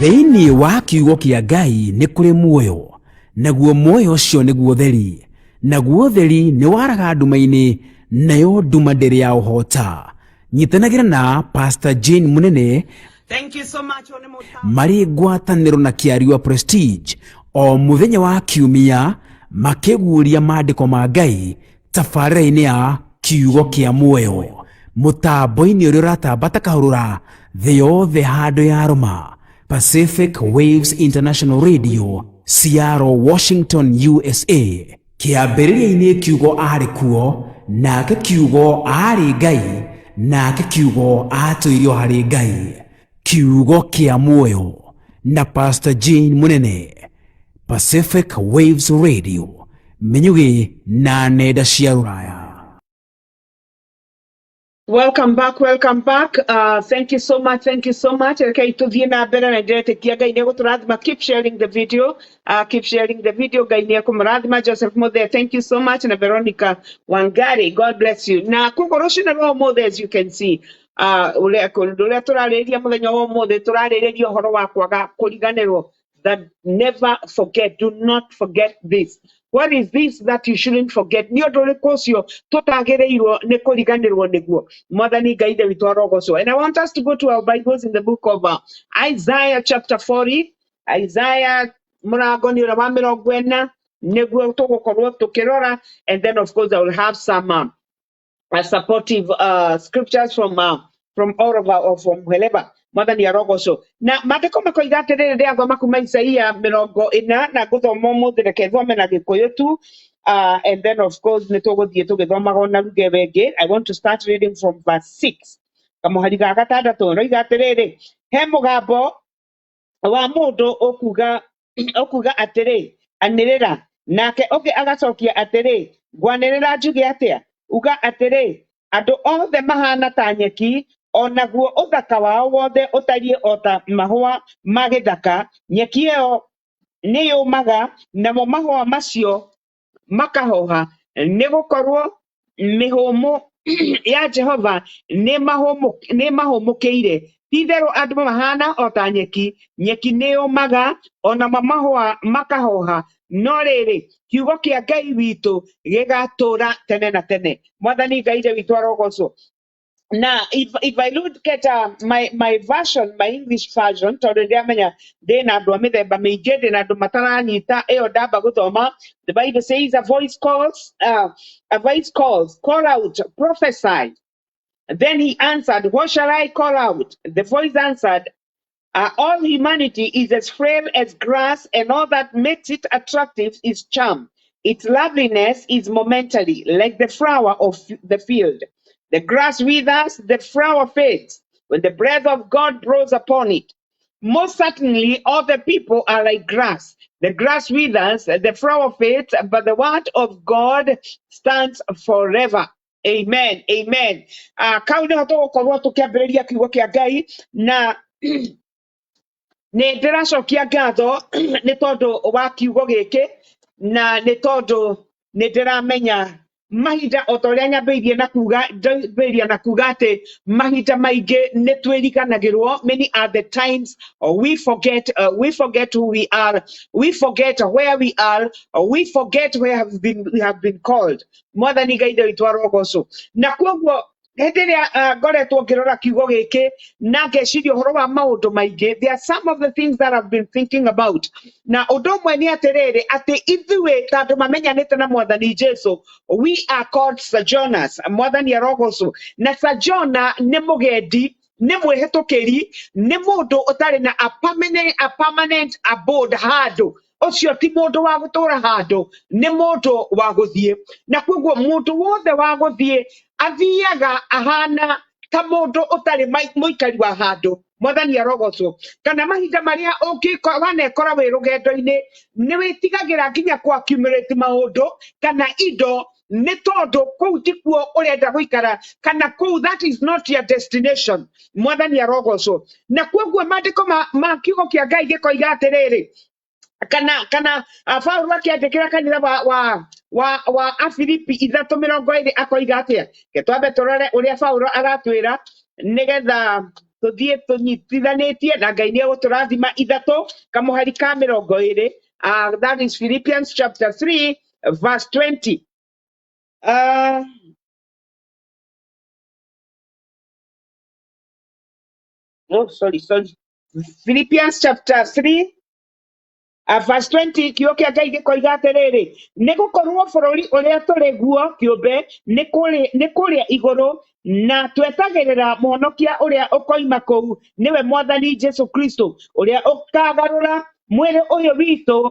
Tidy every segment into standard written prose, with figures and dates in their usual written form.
Thĩinĩ wa kiugo kĩa Ngai nĩ kũrĩ muoyo, naguo muoyo ũcio nĩguo ũtheri, naguo ũtheri nĩ waraga nduma-inĩ, nayo nduma ndĩrĩ yaũhoota. Nyitanagĩra na Pastor Jane Munene Thank you so much, Honorable marĩ ngwatanĩro na Kĩariua Prestige o mũthenya wa Kiumia makĩguũria maandĩko ma Ngai tabarĩra-inĩ ya Kiugo kĩa Muoyo mũtambo-inĩ ũrĩa ũratamba ta kahũrũra thĩ yothe handũ ya rũma Pacific Waves International Radio, Seattle, Washington, USA. Kĩambĩrĩria-inĩ kiugo aarĩ kuo, nake kiugo aarĩ Ngai, nake kiugo aatũire o harĩ Ngai. Kiugo kĩa Muoyo na Pastor Jane Munene, Pacific Waves Radio, Minyugĩ na nenda cia rũraya. Welcome back, welcome back. Thank you so much, thank you so much. Rekei tuthiĩ na mbere na ndĩretĩkia Ngai nĩ egũtũrathima. Keep sharing the video. Keep sharing the video. Ngai nĩ ekũmũrathima. Joseph Muthe, thank you so much. Na Veronica Wangari, God bless you. Na koguo rũcinĩ rwa ũmũthĩ, as you can see, ũrĩa ũrĩa tũrarĩrĩria mũthenya wa ũmũthĩ, tũrarĩrĩria ũhoro wa kwaga kũriganĩrwo. That never forget, do not forget this. What is this that you shouldn't forget? Nĩ ũndũ ũrĩkũ ũcio tũtagĩrĩirwo nĩ kũriganĩrwo nĩguo? Mwathani Ngai Ithe witũ arogocwo. And I want us to go to our Bibles in the book of Isaiah chapter 40. Isaiah mũrango nĩ ũrĩa wa 40 nĩguo tũgũkorwo tũkĩrora, and then of course I will have some supportive scriptures from all over or from wherever. Mwathani arogocwo. Na maandĩko makoiga atĩrĩrĩ, rĩathoma kuma Isaia 40 na ngũthoma ũmũthĩ, reke thome na Gĩkũyũ tu, and then of course nĩ tũgũthiĩ tũgĩthomaga ona lugha ĩyo ĩngĩ. I want to start reading from verse 6, kamũhari ga gatandatũ, roiga atĩrĩrĩ, he mũgambo wa mũndũ ũkuga atĩrĩ, anĩrĩra. Nake ũngĩ agacokia atĩrĩ, ngwanĩrĩra njuge atĩa? Uga atĩrĩ, andũ othe mahana ta nyeki, o naguo ũthaka wao wothe ũtariĩ o ta mahũa ma gĩthaka. Nyeki ĩyo nĩyũmaga, namo mahũa macio makahoha, nĩ gũkorwo mĩhũmũ ya Jehova nĩ mahũmũkĩire. Ti-itherũ andũ mahana o ta nyeki, nyeki nĩyũmaga, o namo mahũa makahoha, no rĩrĩ, kiugo kĩa Ngai witũ gĩgatũũra tene na tene. Mwathani Ngai Ithe witũ arogocwo. Na if I look at my version, my English version, tondũ ndĩramenya ndĩna andũ a mĩthemba mĩingĩ, ndĩna andũ mataranyita ĩyo ndamba gũthoma. The Bible says a voice calls, call out, prophesy. Then he answered, "What shall I call out?" The voice answered, "All humanity is as frail as grass, and all that makes it attractive is charm. Its loveliness is momentary, like the flower of the field. The grass withers, the flower fades, when the breath of God blows upon it. Most certainly, all the people are like grass. The grass withers, the flower fades, but the word of God stands forever." Amen. Amen. Kau nĩho tũgũkorwo tũkĩambĩrĩria kiugo kĩa Ngai, na nĩ ndĩracokia ngatho nĩ tondũ wa kiugo gĩkĩ, na nĩ tondũ nĩ ndĩramenya mahinda o ta ũrĩa nyambĩrĩirie na kuga atĩ mahinda maingĩ nĩ twĩriganagĩrwo. Many are the times we forget who we are, we forget where we are, we forget where we have been called. Mwathani Ngai Ithe witũ arogocwo. Na koguo hĩndĩ ĩrĩa ngoretwo ngĩrora kiugo gĩkĩ na ngeciria ũhoro wa maũndũ maingĩ, there are some of the things that I've been thinking about. Na ũndũ ũmwe nĩ atĩrĩrĩ, atĩ ithuĩ ta andũ mamenyanĩte na Mwathani Jesu, we are called sojourners. Mwathani arogocwo. Na sojourner nĩ mũgendi, nĩ mwĩhĩtũkĩri, nĩ mũndũ ũtarĩ na a permanent abode handũ. Ũcio ti mũndũ wa gũtũra handũ, nĩ mũndũ wa gũthiĩ. Na koguo mũndũ wothe wa gũthiĩ athiaga ahana ta mũndũ ũtarĩ mũikari wa handũ. Mwathani arogocwo. Kana mahinda marĩa ũngĩko wanekora wĩ rũgendo-inĩ, nĩ wĩtigagĩra nginya kũ accumulate maũndũ kana indo, nĩ tondũ kũu tikuo ũrenda gũikara, kana kũu that is not your destination. Mwathani arogocwo. Na koguo maandĩko ma kiugo kĩa Ngai gĩkoiga atĩrĩrĩ, kana Paulo akĩandĩkĩra kanitha wa Afilipi 3:20 akoiga atĩa? Ke twambe tũrore ũrĩa Paulo aratwĩra nĩgetha Tũthiĩ tũnyitithanĩtie na Ngai nĩ egũtũrathima. Ithatũ kamũhari ka 20. That is Philippians chapter 3 verse 20. No, sorry, sorry. Philippians chapter 3 verse 20. Kiugo kĩa Ngai gĩkoiga atĩrĩrĩ, nĩ gũkorwo bũrũri ũrĩa tũrĩ guo kĩũmbe nĩ kũrĩa igũrũ, na twetagĩrĩra mũhonokia ũrĩa ũkoima kũu, nĩwe Mwathani Jesu Kristo, ũrĩa ũkagarũra mwĩrĩ ũyũ witũ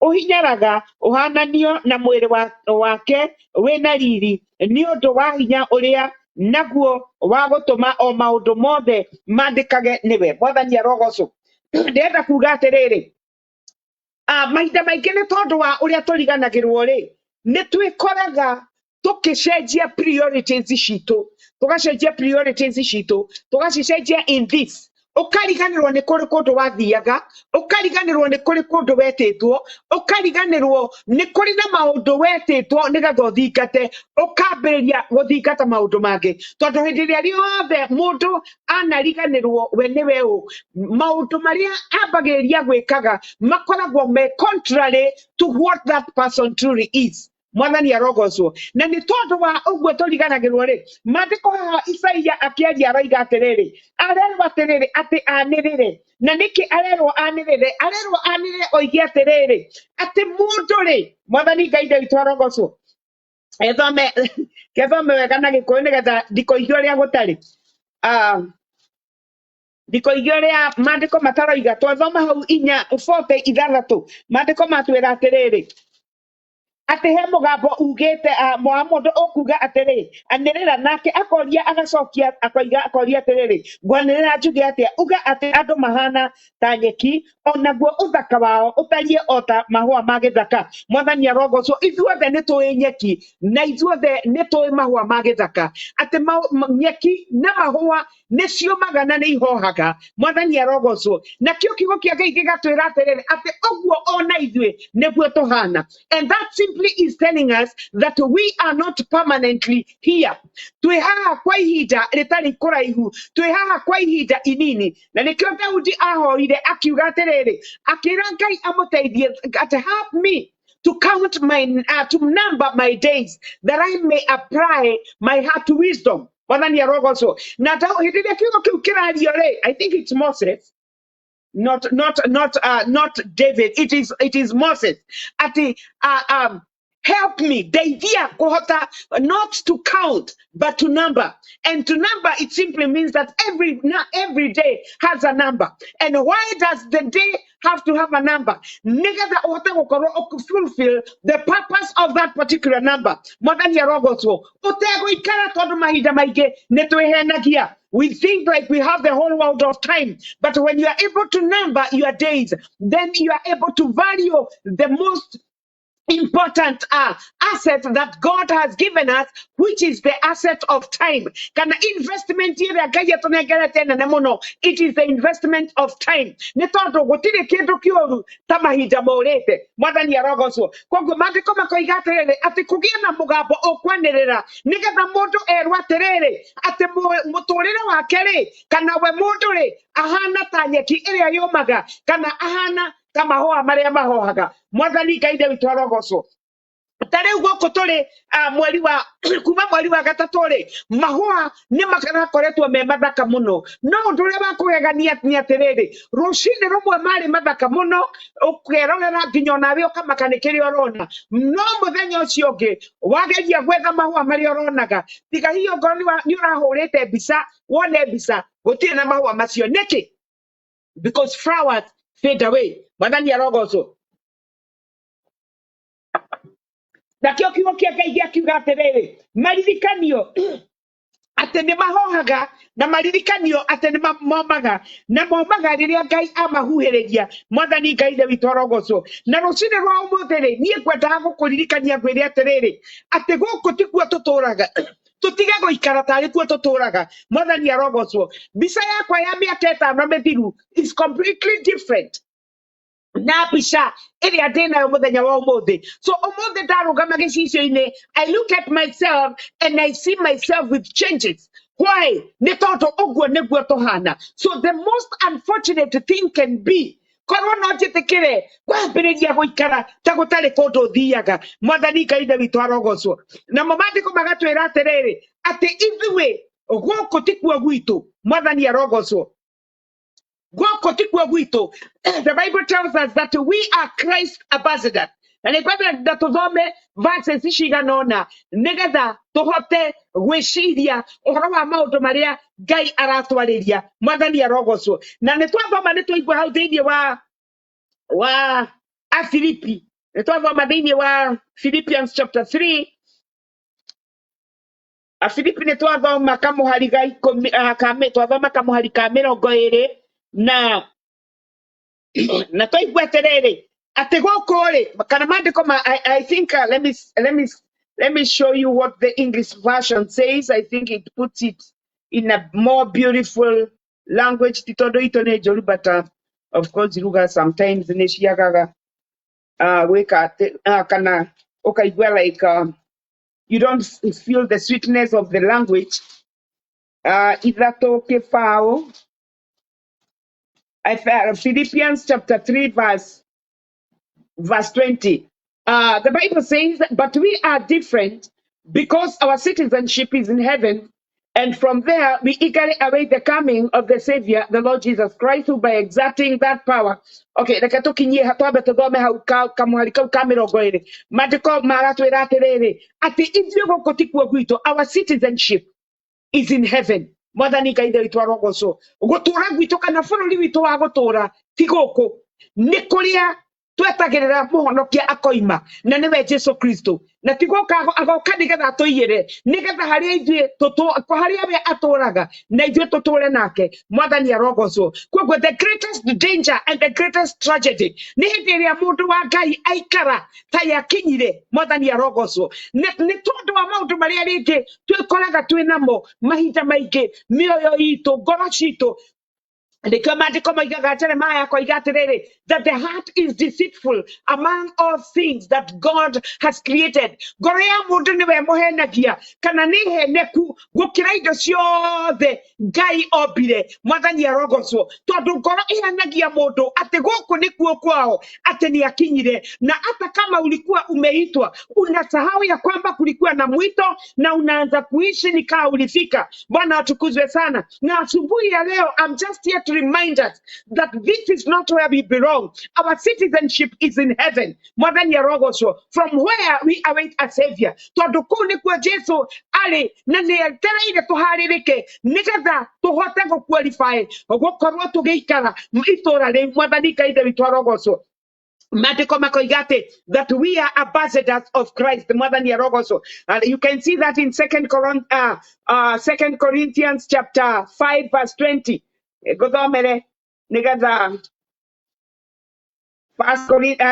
ũhinyaraga ũhananio na mwĩrĩ wake wĩna riri, nĩ ũndũ wa hinya ũrĩa naguo wa gũtũma o maũndũ mothe mandĩkage nĩwe. Mwathani arogocwo. Ndĩrenda kuga atĩrĩrĩ, mahinda maingĩ nĩ tondũ wa ũrĩa tũriganagĩrwo rĩ, nĩ twĩkoraga tũkĩcenjia priorities citũ, tũgacenjia priorities citũ, tũgacicenjia in this, ũkariganĩrwo nĩ kũrĩ kũndũ wathiaga, ũkariganĩrwo nĩ kũrĩ kũndũ wetĩtwo, ũkariganĩrwo nĩ kũrĩ na maũndũ wetĩtwo nĩgetha ũthingate, ũkambĩrĩria gũthingata maũndũ mangĩ. Tondũ hĩndĩ ĩrĩa rĩothe mũndũ anariganĩrwo we nĩwe ũ, maũndũ marĩa ambagĩrĩria gwĩkaga makoragwo me contrary to what that person truly is. Mwathani arogocwo. Na nĩ tondũ wa ũguo tũriganagĩrwo rĩ, maandĩko haha Isaia akĩaria aroiga atĩrĩrĩ, arerwo atĩrĩrĩ atĩ anĩrĩre. Na nĩkĩ arerwo anĩrĩre? Arerwo anĩrĩre oige atĩrĩrĩ, atĩ mũndũ rĩ, Mwathani Ngai witũ arogocwo. Ethome kethome wega na Gĩkũyũ nĩgetha ndikoige ũrĩa gũtarĩ. Ndikoige ũrĩa maandĩko mataroiga. Twathoma hau inya bote ithathatũ, maandĩko matwĩra atĩrĩrĩ, atĩ he mũgambo ugĩte wa mũndũ ũkuga atĩrĩ, anĩrĩra. Nake akoria, agacokia akoiga, akoria atĩrĩrĩ, ngwanĩrĩra njuge atĩa? Uga atĩ andũ mahana ta nyeki, onaguo ũthaka wao ũtariĩ o ta mahũa ma gĩthaka. Mwathani arogocwo. Ithuothe nĩ tũĩ nyeki na ithuothe nĩ tũĩ mahũa ma gĩthaka, atĩ nyeki na mahũa nĩ ciũmaga na nĩ ihohaga. Mwathani arogocwo. Nakĩo kiugo kĩa Ngai gĩgatwĩra atĩrĩrĩ, atĩ ũguo ona ithuĩ nĩguo tũhana. And that simply is telling us that we are not permanently here. Twĩ haha kwa ihinda rĩtarĩ kũraihu, twĩ haha kwa ihinda inini. Na nĩkĩo Daudi ahoire akiuga atĩrĩrĩ, akĩra Ngai amũteithie atĩ, help me to count my to number my days, that I may apply my heart to wisdom. Mwathani arogocwo. Na hĩndĩ ĩrĩa kiugo kĩu kĩrario rĩ, I think it's Moses, not David. It is Moses. Ati help me, ndeithia kũhota not to count but to number. And to number, it simply means that every day has a number. And why does the day have to have a number? Nĩgetha ũhote gũkorwo ũkĩ fulfill the purpose of that particular number. Mwathani arogocwo. Ũtegũikara, tondũ mahinda maingĩ nĩ twĩhenagia. We think like we have the whole world of time. But when you are able to number your days, then you are able to value the most important asset that God has given us, which is the asset of time. Kana investment ĩrĩa Ngai atũnengerete nene mũno, it is the investment of time. Nĩ tondũ gũtirĩ kĩndũ kĩũru ta mahinda morĩte. Mwathani arogocwo. Koguo maandĩko makoiga atĩrĩrĩ, atĩ kũgĩe na mũgambo ũkwanĩrĩra, nĩgetha mũndũ erwo atĩrĩrĩ, atĩ mũtũrĩre wake rĩ, kana we mũndũ rĩ, ahana ta nyeki ĩrĩa yũmaga, kana ahana ta mahũa marĩa mahohaga. Mwathani Ngai Ithe witũ arogocwo. Ta rĩu gũkũ tũrĩ mweri wa kuma mweri wa gatatũ rĩ, mahũa nĩ marakoretwo me mathaka mũno. No ũndũ ũrĩa wa kũgegania nĩ atĩrĩrĩ, rũcinĩ rũmwe marĩ mathaka mũno, ũkerorera nginya onawe ũkamaka nĩ kĩrĩa ũrona. No mũthenya ũcio ũngĩ wageria gwetha mahũa marĩa ũronaga, tiga hihi ongorwo nĩ ũrahũrĩte mbica, wone mbica gũtirĩ na mahũa macio. Nĩkĩ? Because flowers fade away. Mwathani arogocwo. Nakĩo kiugo kĩa Ngai gĩakiuga atĩrĩrĩ, maririkanio atĩ nĩ mahohaga, na maririkanio atĩ nĩ momaga, na momaga rĩrĩa Ngai amahuhĩrĩria. Mwathani Ngai Ithe witũ arogocwo. Na rũcinĩ rwa ũmũthĩ rĩ, niĩ ngwendaga gũkũririkania ngwĩre atĩrĩrĩ, atĩ gũkũ tikuo tũtũraga. Tũtige gũikara tarĩ kuo tũtũraga. Mwathani arogocwo. Mbica yakwa ya mĩaka 5 mĩthiru is completely different. Na mbica ĩrĩa ndĩnayo mũthenya wa ũmũthĩ. So ũmũthĩ ndarũgama gĩcicio-inĩ, I look at myself and I see myself with changes. Why? Nĩ tondũ ũguo nĩguo tũhana. So the most unfortunate thing can be korwo no njĩtĩkĩre kwambĩrĩria gũikara ta gũtarĩ kũndũ thiaga. Mwathani Ngai Ithe witũ arogocwo. Namo maandĩko magatwĩra atĩrĩrĩ, atĩ ithuĩ gũkũ tikuo gwitũ. Mwathani arogocwo. Gũkũ tikuo gwitũ. The Bible tells us that we are Christ ambassadors, na nĩ ngwenda tũthome verses cigana ũna nĩgetha tũhote gwĩciria ũhoro wa maũndũ marĩa Ngai aratwarĩria. Mwathani arogocwo. Na nĩ twathoma, nĩ twaigua hau thĩinĩ wa Afilipi, nĩ twathoma thĩinĩ wa Philippians chapter 3, Afilipi, nĩ twathoma kamũhari ga 10, twathoma kamũhari ka 20 na twaigua atĩrĩrĩ, atĩ gũkũ rĩ, kana maandĩko ma I think let me show you what the English version says. I think it puts it in a more beautiful language, ti tondũ itũ nĩ njũru, but of course ruga sometimes nĩ ciagaga gwĩka atĩ kana ũkaigua like you don't feel the sweetness of the language. 3:20. Philippians chapter 3 verse 20. The Bible says, "But we are different because our citizenship is in heaven, and from there we eagerly await the coming of the Savior, the Lord Jesus Christ, who by exerting that power." Okay, reke tũkinyie twambe tũthome hau kamũhari kau ka 20. Maandĩko maratwĩra atĩrĩrĩ, atĩ ithuĩ gũkũ tikuo gwitũ, our citizenship is in heaven. Mwathani Ngai Ithe witũ arogocwo. Gũtũra gwitũ kana bũrũri witũ wa gũtũra ti gũkũ, nĩ kũrĩa twetagĩrĩra mũhonokia akoima, na nĩwe Jesu Kristo. Na ti gũka agoka nĩgetha atũiyĩre, nĩgetha harĩa ithuĩ harĩa we atũraga na ithuĩ tũtũre nake. Mwathani arogocwo. Koguo the greatest danger and the greatest tragedy nĩ hĩndĩ ĩrĩa mũndũ wa Ngai aikara ta yakinyire. Mwathani arogocwo. Nĩ tondũ wa maũndũ marĩa rĩngĩ twĩkoraga twĩ namo mahinda maingĩ, mĩoyo itũ, ngoro citũ. Nĩkĩo maandĩko moigaga, Jeremiah akoiga atĩrĩrĩ, that the heart is deceitful among all things that God has created. Ngoro ya mũndũ nĩwe mũhenagia kana nĩ heneku gũkĩra indo ciothe Ngai ombire. Mwathani arogocwo. Tondũ ngoro ĩhenagia mũndũ atĩ gũkũ nĩkuo kwao, atĩ nĩ akinyire. Na hata kama ulikuwa umeitwa, unasahau ya kwamba kulikuwa na mwito na unaanza kuishi ni kaa ulifika. Bwana atukuzwe sana. Na asubuhi ya leo, I'm just here to remind us that this is not where we belong. Our citizenship is in heaven. Mwathani arogocwo. From where we await a savior. Tondũ kũu nĩkuo Jesu arĩ na nĩ etereire tũharĩrĩke nĩgetha tũhote gũqualify gũkorwo tũgĩikara itũra rĩu. Mwathani Ngai Ithe witũ arogocwo. Maandĩko makoiga atĩ that we are ambassadors of Christ. Mwathani arogocwo. And you can see that in Second Corinthians chapter 5 verse 20. Ngũthomere nĩgetha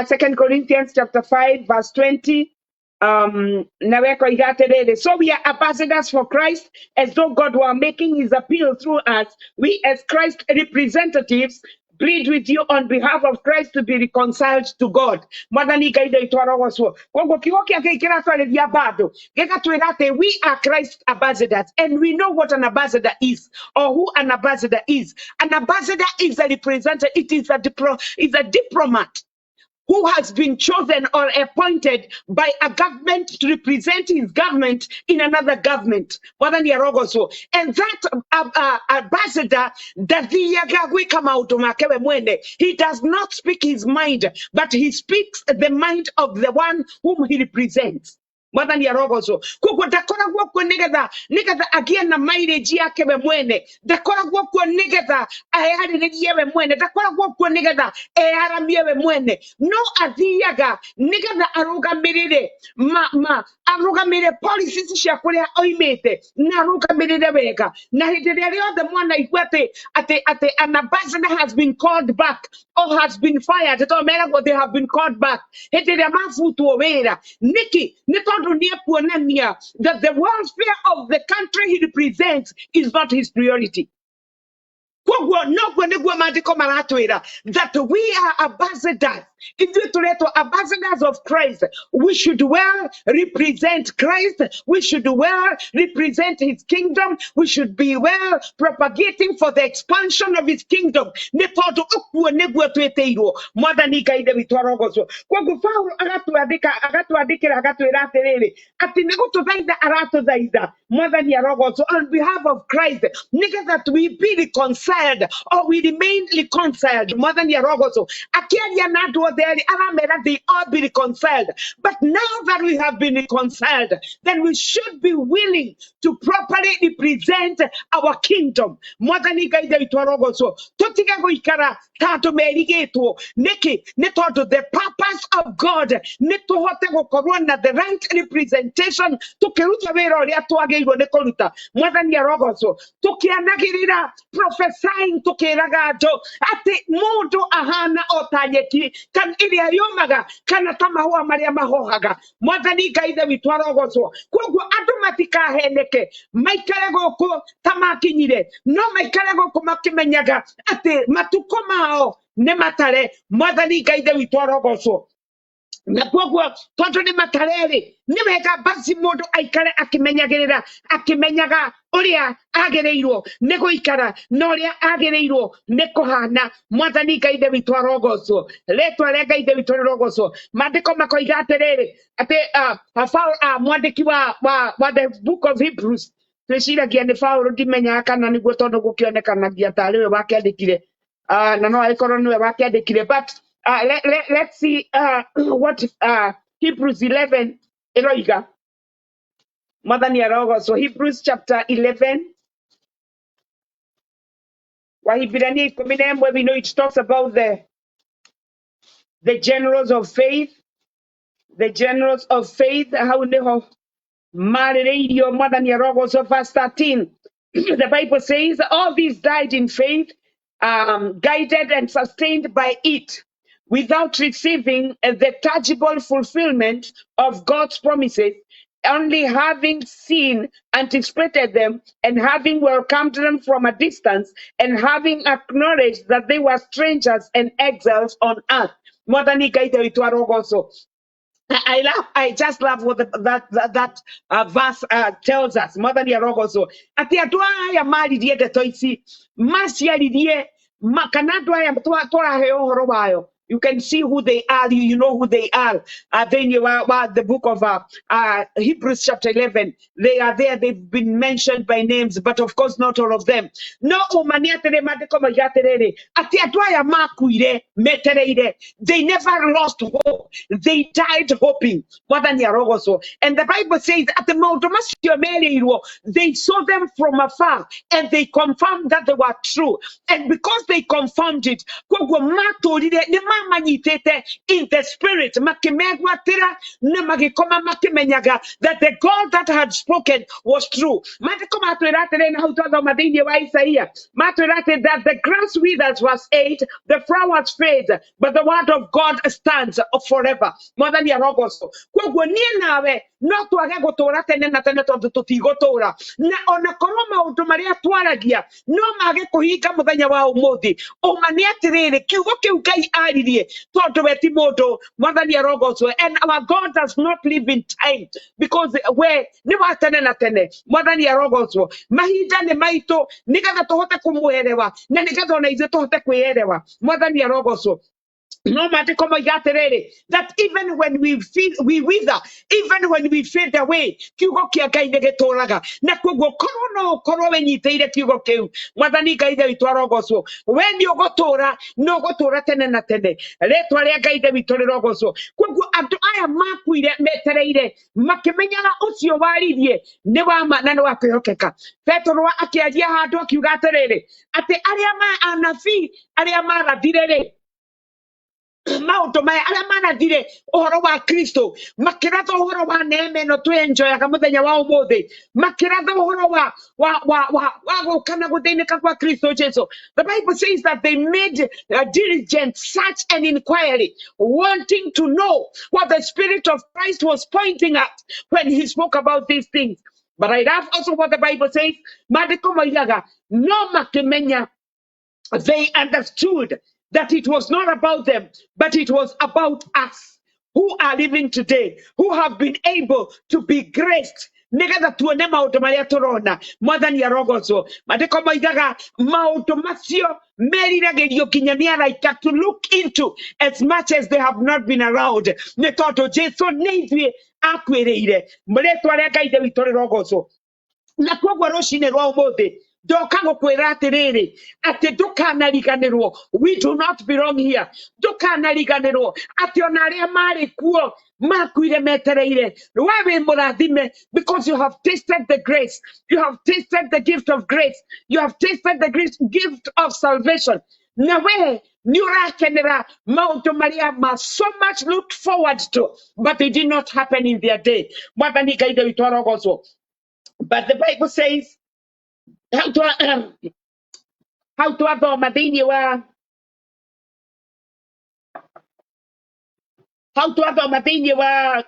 Second Corinthians chapter 5 verse 20, nawe koiga atĩrĩrĩ, "So we are ambassadors for Christ, as though God were making his appeal through us. We, as Christ representatives, plead with you on behalf of Christ to be reconciled to God." Mwathani Ngai Ithe witũ arogocwo. Koguo kiugo kĩa Ngai kĩratwarĩria bado gĩgatwĩra atĩ we are Christ ambassadors, and we know what an ambassador is or who an ambassador is. An ambassador is a representative. It is a is a diplomat who has been chosen or appointed by a government to represent his government in another government. Mwathani arogocwo. And that ambassador ndathiaga gwĩka maũndũ make we mwene. He does not speak his mind, but he speaks the mind of the one whom he represents. Mwathani arogocwo. Koguo ndakoragwo kuo nĩgetha agĩe na mileage yake we mwene, ndakoragwo kuo nĩgetha eyarĩrĩrie we mwene, ndakoragwo kuo nĩgetha eyaramie we mwene, no athiaga nĩgetha arũgamĩrĩre ma, ma arũgamĩrĩre policies cia kũrĩa oimĩte na arũgamĩrĩre wega. Na hĩndĩ ĩrĩa rĩothe mwana igua atĩ an ambassador has been called back or has been fired, tondũ meragwo they have been called back hĩndĩ ĩrĩa mabutwo wĩra. Nĩkĩ? Nĩ tondũ nĩ ekuonania that the welfare of the country he represents is not his priority. Koguo noguo nĩguo maandĩko maratwĩra that we are ambassadors. Ithuĩ tũretwo ambassadors of Christ. We should well represent Christ. We should well represent his kingdom. We should be well propagating for the expansion of his kingdom. Nĩ tondũ ũguo nĩguo twĩtĩirwo. Mwathani Ngai Ithe witũ arogocwo. Koguo Paulo agatwandĩka agatwandĩkĩra agatwĩra atĩrĩrĩ, atĩ nĩ gũtũthaitha aratũthaitha. Mwathani arogocwo on behalf of Christ, nĩgetha we be reconciled or we remain reconciled. Mwathani arogocwo. Akĩaria na andũ othe erĩ aramera they all be reconciled. But now that we have been reconciled, then we should be willing to properly represent our kingdom. Mwathani Ngai Ithe witũ arogocwo. Tũtige gũikara ta andũ merigĩtwo. Nĩkĩ? Nĩ tondũ the purpose of God nĩ tũhote gũkorwo na the right representation tũkĩruta wĩra ũrĩa twagĩrĩirwo nĩ kũruta. Mwathani arogocwo. Tũkĩanagĩrĩra prophesying tũkĩraga andũ atĩ mũndũ ahana o ta nyeki kana ĩrĩa yũmaga kana ta mahũa marĩa mahohaga. Mwathani Ngai Ithe witũ arogocwo. Koguo andũ matikaheneke maikare gũkũ ta makinyire, no maikare gũkũ makĩmenyaga atĩ matukũ mao nĩ matare. Mwathani Ngai Ithe witũ arogocwo. Na koguo tondũ nĩ matare-rĩ, nĩ wega basi mũndũ aikare akĩmenyagĩrĩra, akĩmenyaga ũrĩa agĩrĩirwo nĩ gũikara na ũrĩa agĩrĩirwo nĩ kũhana. Mwathani Ngai Ithe witũ arogocwo. Rĩtwa rĩa Ngai Ithe witũ rĩrogocwo. Maandĩko makoiga atĩrĩrĩ, atĩ Paul, mwandĩki wa the book of Hebrews, twĩciragia nĩ Paul, ndimenyaga kana nĩguo tondũ gũkĩonekanagia tarĩ we wakĩandĩkire, na no agĩkorwo nĩwe wakĩandĩkire, but let's see what Hebrews 11 ĩroiga. Mwathani arogocwo. Hebrews chapter 11, Wahibirania 11, we know it talks about the generals of faith, the generals of faith, hau nĩho marĩrĩirio. Mwathani arogocwo. Verse 13, the Bible says, all these died in faith, guided and sustained by it, without receiving the tangible fulfillment of God's promises, only having seen, anticipated them, and having welcomed them from a distance, and having acknowledged that they were strangers and exiles on earth. Mwathani Ngai Ithe witũ arogocwo. I just love what that verse tells us. Mwathani arogocwo. Atĩ andũ aya maririe ndeto ici, maciaririe, kana andũ aya tũraheo ũhoro wayo. You can see who they are, you know who they are. Thĩinĩ wa the book of Hebrews chapter 11, they are there, they've been mentioned by names, but of course not all of them. No ũma nĩ atĩrĩ, maandĩko moiga atĩrĩrĩ, atĩ andũ aya makuire metereire. They never lost hope. They died hoping. Mwathani arogocwo. And the Bible says atĩ maũndũ macio merĩirwo, they saw them from afar and they confirmed that they were true. And because they confirmed it, koguo matũrire nĩ mamanyitĩte in the spirit, makĩmegwatĩra na magĩkoma makĩmenyaga that the God that had spoken was true. Maandĩko matwĩra atĩrĩ, na hau twathoma thĩinĩ wa Isaia, matwĩra atĩ that the grass withers, verse 8, the flowers fade, but the word of God stands forever. Mwathani arogocwo. Koguo niĩ nawe no twage gũtũra tene na tene tondũ tũtigũtũra, na ona korwo maũndũ marĩa twaragia no mage kũhinga mũthenya wa ũmũthĩ, ũma nĩ atĩrĩrĩ, kiugo kĩu Ngai aririe, tondũ we ti mũndũ. Mwathani arogocwo. And our God does not live in time, because we nĩ wa tene na tene. Mwathani arogocwo. Mahinda nĩ maitũ nĩgetha tũhote kũmũerewa na nĩgetha ona ithuĩ tũhote kwĩerewa. Mwathani arogocwo. No maandĩko moiga atĩrĩrĩ, that even when we feel we wither, even when we fade away, kiugo kĩa Ngai nĩ gĩtũraga. Na koguo korwo no ũkorwo wĩnyitĩire kiugo kĩu, Mwathani Ngai Ithe witũ arogocwo, we nĩ ũgũtũra nĩ ũgũtũra tene na tene. Rĩtwa rĩa Ngai Ithe witũ rĩrogocwo. Koguo andũ aya makuire metereire makĩmenyaga ũcio waririe nĩ wa ma na nĩ wa kwĩhokeka. Petero akĩaria handũ akiuga atĩrĩrĩ, atĩ arĩa ma anabii arĩa marathire rĩ maũndũ maya, arĩa marathire ũhoro wa Kristo, makĩratha ũhoro wa neema ĩno twĩenjoyaga mũthenya wa ũmũthĩ, makĩratha ũhoro wa gũka na gũthĩnĩka kwa Kristo Jesu, the Bible says that they made a diligent search and inquiry, wanting to know what the Spirit of Christ was pointing at when he spoke about these things. But I love also what the Bible says. Maandĩko moigaga no makĩmenya. They understood that it was not about them, but it was about us who are living today, who have been able to be graced nigetha tuone maundu maria turona. Mwathani arogocwo. Mandiko moigaga maundu macio meriragĩrio nginya nĩ araika to look into, as much as they have not been around, nĩ tondũ Jesu nĩ ithuĩ akuĩrĩire. Rĩtwa rĩa Ngai Ithe witũ rĩrogocwo. Na koguo rũcinĩ rwa ũmũthĩ ndoka gũkwĩra atĩrĩrĩ, atĩ ndũkanariganĩrwo, we do not belong here. Ndũkanariganĩrwo atĩ ona arĩa marĩ kuo makuire metereire. We wĩ mũrathime because you have tasted the grace, you have tasted the gift of grace, you have tasted the grace, gift of salvation, na we nĩ ũrakenera maũndũ marĩa ma so much looked forward to, but they did not happen in their day. Mwathani Ngai Ithe witũ arogocwo. But the Bible says, hau twathoma thĩinĩ wa hau twathoma thĩinĩ wa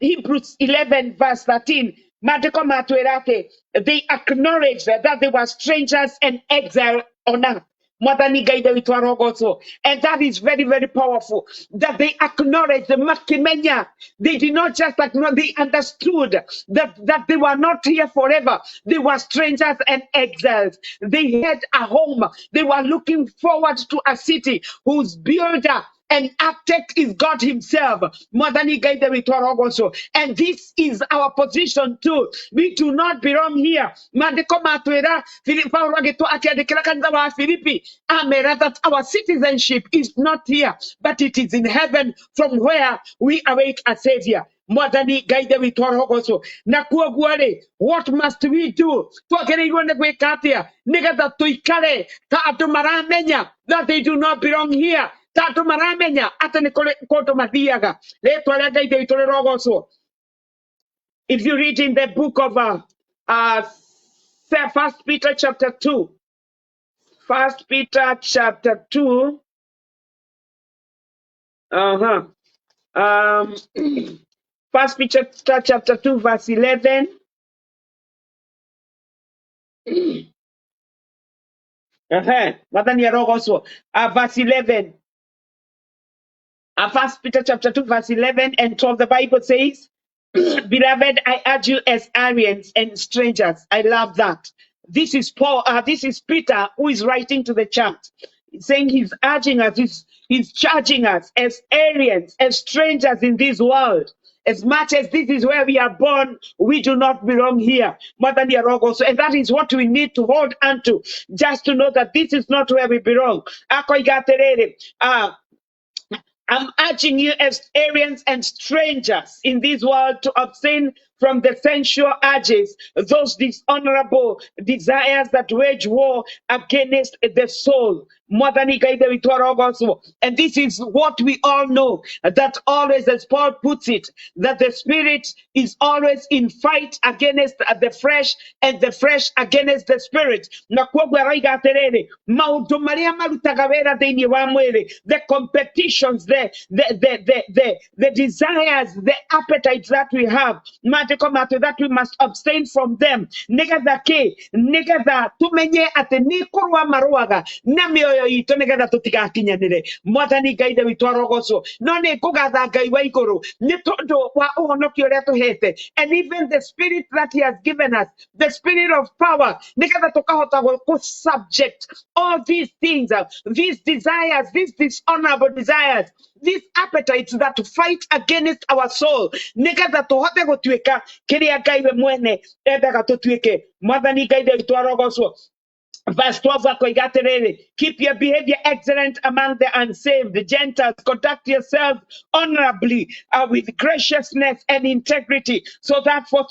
Hebrews 11 verse 13, maandĩko matwĩra atĩ they acknowledged that they were strangers and exile on earth. Mwathani Ngai Ithe witũ arogocwo. And that is very, very powerful, that they acknowledged, makĩmenya. They did not just acknowledge, they understood that they were not here forever. They were strangers and exiles. They had a home. They were looking forward to a city whose builder and architect is God himself. Mwathani Ngai Ithe witũ arogocwo. And this is our position too. We do not belong here. Maandĩko matwĩra, Paulo agĩtwo akĩandĩkĩra kanitha wa Filipi, amera that our citizenship is not here, but it is in heaven, from where we await a savior. Mwathani Ngai Ithe witũ arogocwo. Na kuoguo rĩ, what must we do? Twagĩrĩirwo nĩ gwĩka atĩa nĩgetha tũikare ta andũ maramenya that they do not belong here, ta andũ maramenya atĩ nĩ kũrĩ kũndũ mathiaga? Rĩtwa rĩa Ngai Ithe witũ rĩrogocwo. If you read in the book of First Peter chapter 2, First Peter chapter 2, First Peter chapter 2 verse 11, Mwathani arogocwo. Verse 11, First Peter chapter 2 verse 11 and 12, the Bible says, Beloved, I urge you as aliens and strangers. I love that. This is Paul, this is Peter who is writing to the church, saying he's urging us, he's charging us as aliens, as strangers in this world. As much as this is where we are born, we do not belong here. Mwathani arogocwo. And that is what we need to hold onto, just to know that this is not where we belong. Akoiga atĩrĩrĩ, I'm urging you as aliens and strangers in this world to abstain from the sensual urges, those dishonorable desires that wage war against the soul. Mwathani Ngai Ithe witũ arogocwo. And this is what we all know, that always, as Paul puts it, that the spirit is always in fight against the flesh and the flesh against the spirit. Na koguo aroiga atĩrĩrĩ, maũndũ marĩa marutaga wĩra thĩinĩ wa mwĩrĩ, the competitions, the desires, the appetites that we have, maandĩko matũ that we must abstain from them, nĩgetha kĩ? Nĩgetha tũmenye atĩ nĩ kũrũa marũaga na mĩoyo itũ, nĩgetha tũtigakinyanĩre. Mwathani Ngai Ithe witũ arogocwo. No nĩ ngũgatha Ngai wa igũrũ nĩ tondũ wa ũhonokio ũrĩa tũhete, and even the spirit that he has given us, the spirit of power, nĩgetha tũkahota gũ subject all these things, these desires, these dishonorable desires, these appetites that fight against our soul, nĩgetha tũhote gũtuĩka kĩrĩa Ngai we mwene endaga tũtuĩke. Mwathani Ngai Ithe witũ arogocwo. Verse 12 akoiga atĩrĩrĩ, keep your behavior excellent among the unsaved, the Gentiles. Conduct yourselves honorably, with graciousness and integrity, so that for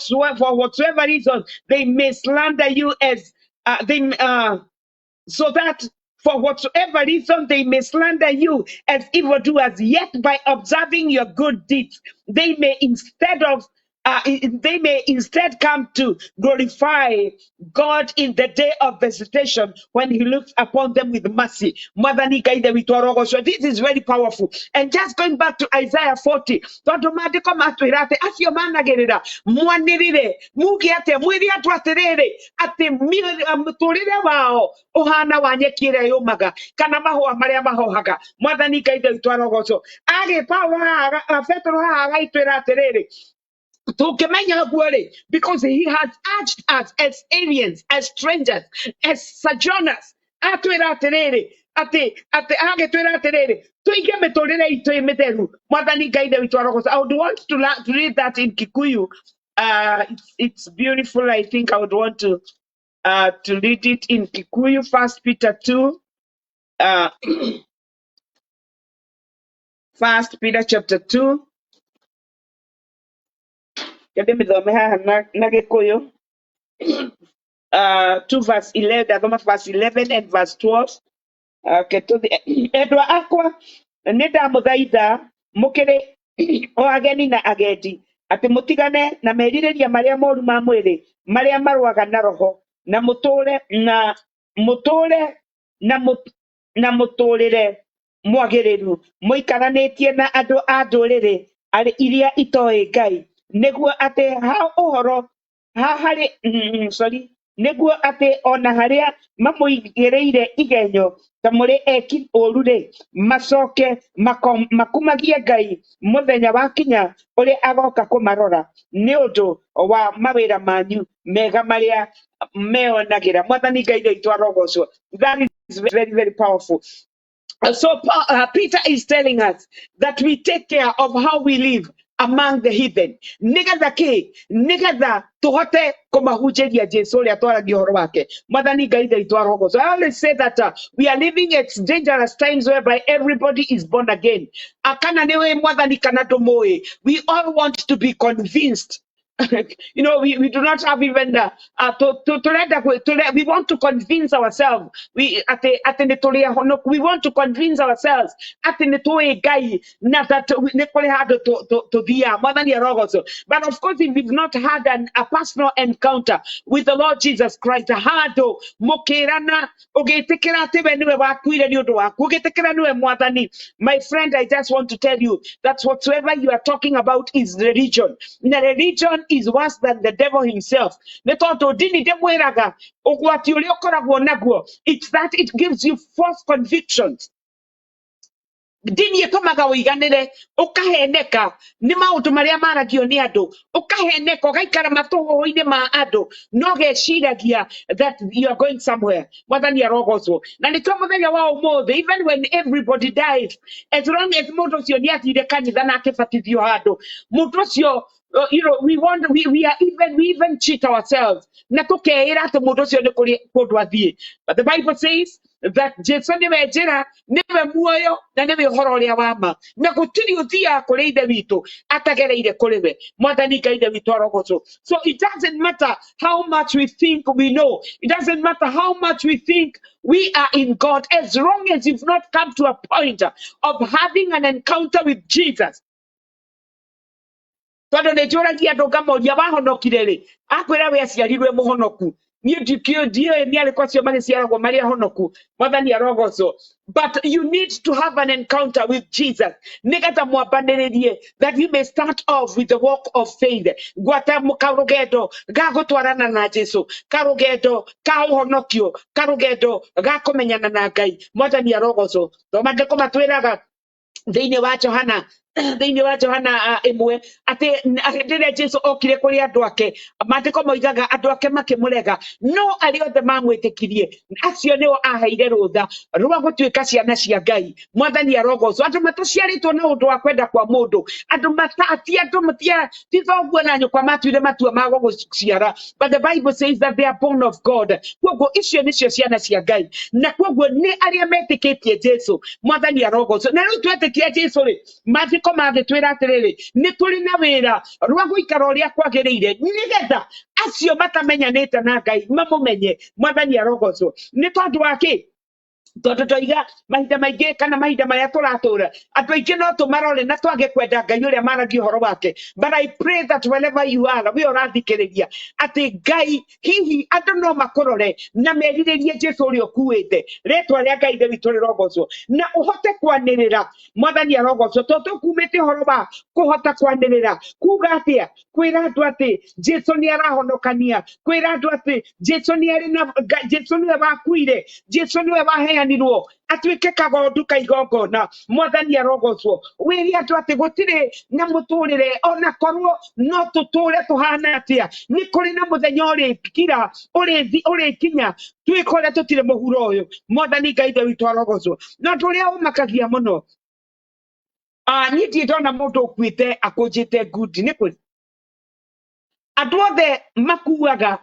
whatsoever reason they may slander you as they so that for whatsoever reason they may slander you as evildoers, yet by observing your good deeds, they may instead of They may instead come to glorify God in the day of visitation when he looks upon them with mercy. Mwathani Ngai Ithe witũ arogocwo. This is very powerful. And just going back to Isaiah 40, tondũ maandĩko matwĩra atĩ acio managĩrĩra mwanĩrĩre muge atĩa mwĩre andũ atĩrĩrĩ atĩ mũtũrĩre wao ũhana wa nyeki ĩrĩa yũmaga kana mahũa marĩa mahohaga. Mwathani Ngai Ithe witũ arogocwo. Agĩ Paulo haha, Petero haha agaitwĩra atĩrĩrĩ, tũngĩmenya ũguo rĩ, because he has urged us as aliens, as strangers, as sojourners, atwĩra atĩrĩrĩ atĩ atĩ agĩtwĩra atĩrĩrĩ tũige mĩtũrĩre itũ ĩ mĩtheru. Mwathani Ngai Ithe witũ arogocwo. I would want to read that in Kikuyu. It's beautiful. I think I would want to read it in Kikuyu. First Peter 2, First Peter chapter 2. Kende mĩthome haha na Gĩkũyũ. 2 verse 11, ndathoma verse 11 and verse 12. Okay, endwa akwa nĩ ndamũthaitha mũkĩrĩ o ageni na agendi atĩ mũtigane na merirĩria marĩa moru ma mwĩrĩ marĩa marũaga na roho, na mũtũũre na mũtũũre na na mũtũũrĩre mwagĩrĩru mũikaranĩtie na andũ a ndũrĩrĩ arĩ iria itoĩ Ngai, nĩguo atĩ ha ũhoro ha harĩ sorry, nĩguo atĩ ona harĩa mamũigĩrĩire igenyo ta mũrĩ eki ũũru-rĩ, macoke makumagie Ngai mũthenya wakinya ũrĩa agoka kũmarora nĩ ũndũ wa mawĩra manyu mega marĩa meonagĩra. Mwathani Ngai witũ arogocwo. That is very, very powerful. So Peter is telling us that we take care of how we live among the heathen. Nigetha ki? Nigetha tuhote kumahunjĩria Jesu ũrĩa twaragia ũhoro wake. Mwathani Ngai witũ arogocwo. I always say that we are living at dangerous times whereby everybody is born again. Akana nĩwe Mwathani kana ndũmũĩ. We all want to be convinced. We do not have even the to we want to convince ourselves we atĩ atĩ nĩ tũrĩ ahonoku. We want to convince ourselves atĩ nĩ tũĩ Ngai na that nĩ kũrĩ handũ tũthiaga. Mwathani arogocwo. But of course, if we've not had a personal encounter with the Lord Jesus Christ, handũ mũkĩrana ũgĩtĩkĩra atĩ we nĩwe wakuire nĩ ũndũ waku, ũgĩtĩkĩra nĩwe Mwathani, my friend, I just want to tell you that whatsoever you are talking about is religion, na religion is worse than the devil himself, nĩ tondũ ndini ndĩmwĩraga ũgwati ũrĩa ũkoragwo naguo, it's that it gives you false convictions. Ndini ĩtũmaga ũiganĩre, ũkaheneka nĩ maũndũ marĩa maragio nĩ andũ, ũkaheneka ũgaikara matũhũhũ-inĩ ma andũ, no geciragia that you are going somewhere. Mwathani arogocwo. Na nĩkĩo mũthenya wa ũmũthĩ, even when everybody dies, as long as mũndũ ũcio nĩ athire kanitha na akĩbatithio handũ, mũndũ ũcio, we want we are even we even cheat ourselves na tũkeĩra atĩ mũndũ ũcio nĩ kũrĩ kũndũ athiĩ. But the Bible says that Jesu nĩwe njĩra, nĩwe muoyo, na nĩwe ũhoro ũrĩa wa ma, na gũtirĩ ũthiaga kũrĩ Ithe witũ atagereire kũrĩ we. Mwathani Ngai Ithe witũ arogocwo. So it doesn't matter how much we think we know, it doesn't matter how much we think we are in God, as long as you've not come to a point of having an encounter with Jesus. Tondũ nĩ njũragia andũ ngamoria wahonokire rĩ, akwĩra we aciarirwe mũhonoku. Niĩ ndikĩũĩ, ndiũĩ nĩ arĩkũ acio magĩciaragwo marĩ ahonoku. Mwathani arogocwo. But you need to have an encounter with Jesus nĩgetha mwambanĩrĩrie, that you may start off with the walk of faith, gwata karũgendo ga gũtwarana na Jesu, karũgendo ka ũhonokio, karũgendo ga kũmenyana na Ngai. Mwathani arogocwo. To maandĩko matwĩraga thĩinĩ wa Johana, thĩinĩ wa Johana 1, atĩ hĩndĩ ĩrĩa Jesu okire kũrĩ andũ ake, maandĩko moigaga andũ ake makĩmũrega, no arĩa othe mamwĩtĩkirie, acio nĩo aheire rũtha rwa gũtuĩka ciana cia Ngai. Mwathani arogocwo. Andũ mataciarĩtwo na ũndũ wa kwenda kwa mũndũ, andũ mata ti andũ matia ti thoguo na nyũkwa matuire matua ma gũgũciara, but the Bible says that they are born of God. Koguo icio nĩcio ciana cia Ngai, na koguo nĩ arĩa metĩkĩtie Jesu. Mwathani arogocwo. Na rĩu twetĩkia Jesu rĩ, maandĩko mangĩtwĩra atĩrĩrĩ, nĩ tũrĩ na wĩra rwa gũikara ũrĩa kwagĩrĩire nĩgetha acio matamenyanĩte na Ngai mamũmenye. Mwathani arogocwo. Nĩ tondũ wa kĩ? Tondũ ndoiga mahinda maingĩ kana mahinda marĩa tũratũra, andũ aingĩ no tũmarore na twage kwenda Ngai ũrĩa maragia ũhoro wake. But I pray that wherever you are, we ũrathikĩrĩria, atĩ Ngai hihi andũ no makũrore na merirĩrie Jesu ũrĩa ũkuĩte. Rĩtwa rĩa Ngai Ithe witũ rĩrogocwo, na ũhote kwanĩrĩra. Mwathani arogocwo, tondũ tũkumĩte ũhoro wa kũhota kwanĩrĩra kuga atĩa? Kwĩra andũ atĩ Jesu nĩ arahonokania, kwĩra andũ atĩ Jesu nĩ arĩ na Jesu nĩwe wakuire, Jesu nĩwe waheanirwo atuĩke kagondu ka igongona. Mwathani arogocwo. Wĩre andũ atĩ gũtirĩ na mũtũrĩre, ona korwo no tũtũre tũhana atĩa, nĩ kũrĩ na mũthenya ũrĩkira ũrĩkinya twĩkore tũtirĩ mũhuro ũyũ. Mwathani Ngai Ithe witũ arogocwo. Na ũndũ ũrĩa ũmakagia mũno, niĩ ndirĩ ndona mũndũ ũkuĩte akũnjĩte ngundi. Nĩ kũrĩ andũ othe makuaga,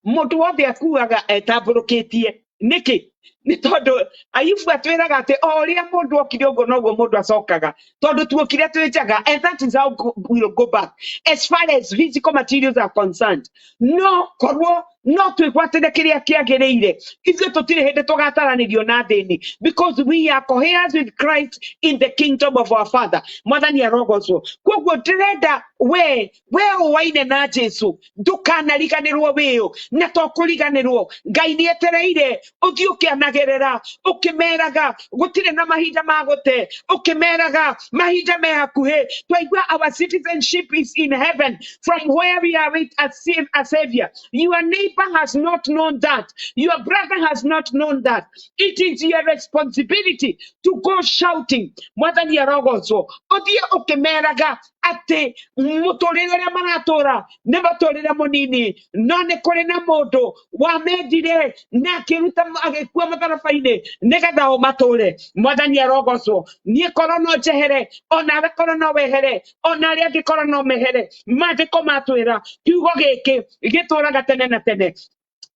mũndũ wothe akuaga etambũrũkĩtie. Nĩkĩ? Nĩ tondũ Ayubu atwĩraga atĩ o ũrĩa mũndũ okire ũguo noguo mũndũ acokaga, tondũ tuokire twĩ njaga, and that is how we will go back as far as physical materials are concerned. No korwo no twĩgwatĩre kĩrĩa kĩagĩrĩire, ithuĩ tũtirĩ hĩndĩ tũgataranĩrio na thĩni, because we are co-heirs with Christ in the kingdom of our Father. Mwathani arogocwo. Koguo ndĩrenda we ũwaine na Jesu, ndũkanariganĩrwo wĩũ, na to kũriganĩrwo. Ngai nĩ etereire ũthiĩ ũkĩanagĩrĩra, ũkĩmeraga gũtirĩ na mahinda ma gũte, ũkĩmeraga mahinda me hakuhĩ. Twaigua our citizenship is in heaven, from where we are with a savior. Your neighbor has not known that, your brother has not known that. It is your responsibility to go shouting. Mwathani arogocwo. Ũthiĩ ũkĩmeraga atĩ mũtũrĩre ũrĩa maratũra nĩ mũtũrĩre mũnini, no nĩ kũrĩ na mũndũ wamendire na akĩruta agĩkua mũtharaba-inĩ nĩgetha o matũre. Mwathani arogocwo. Niĩ korwo no njehere, onawe korwo no wehere, ona arĩa angĩ korwo no mehere, maandĩko matwĩra kiugo gĩkĩ gĩtũraga tene na tene.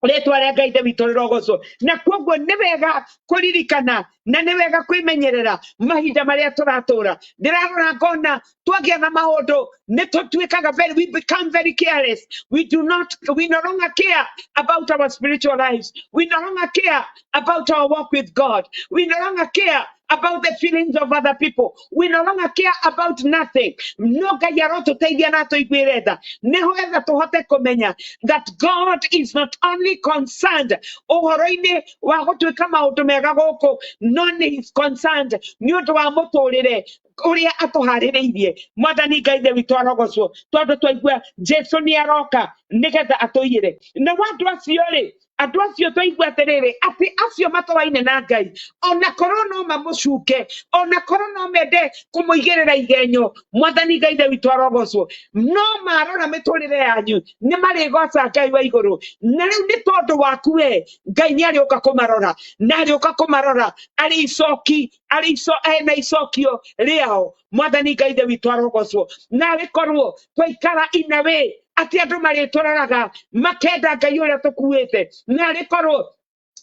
Rĩtwa rĩa Ngai Ithe witũ rĩrogocwo. Na koguo nĩ wega kũririkana na nĩ wega kwĩmenyerera mahinda marĩa tũratũra. Ndĩrarora ngona twagĩa na maũndũ nĩ tũtuĩkaga very, we become very careless. We do not, we no longer care about our spiritual lives, we no longer care about our walk with God, we no longer care about the feelings of other people, we no longer care about nothing. No Ngai arotũteithia na atũiguĩre tha, nĩgetha tũhote kũmenya that God is not only concerned ũhoro-inĩ wa gũtuĩka maũndũ mega gũkũ, no nĩ is concerned nĩ ũndũ wa mũtũrĩre ũrĩa atũharĩrĩirie. Mwathani Ngai Ithe witũ arogocwo, tondũ twaigua Jesu nĩ aroka nĩgetha atũiyĩre. Na andũ acio rĩ, andũ acio twaigua atĩrĩrĩ, atĩ acio matũraine na Ngai, ona korwo no mamũcuke, ona korwo no mende kũmũigĩrĩra igenyo, Mwathani Ngai Ithe witũ arogocwo, no marora mĩtũrĩre yanyu nĩ marĩgoca Ngai wa igũrũ. Na rĩu nĩ tondũ waku we, Ngai nĩ arĩũka kũmarora, na arĩũka kũmarora arĩ icoki, arĩ ico ena icokio rĩao. Mwathani Ngai Ithe witũ arogocwo. Na arĩkorwo twaikara in a way atĩ andũ marĩtũroraga makenda Ngai ũrĩa tũkuĩte, na arĩkorwo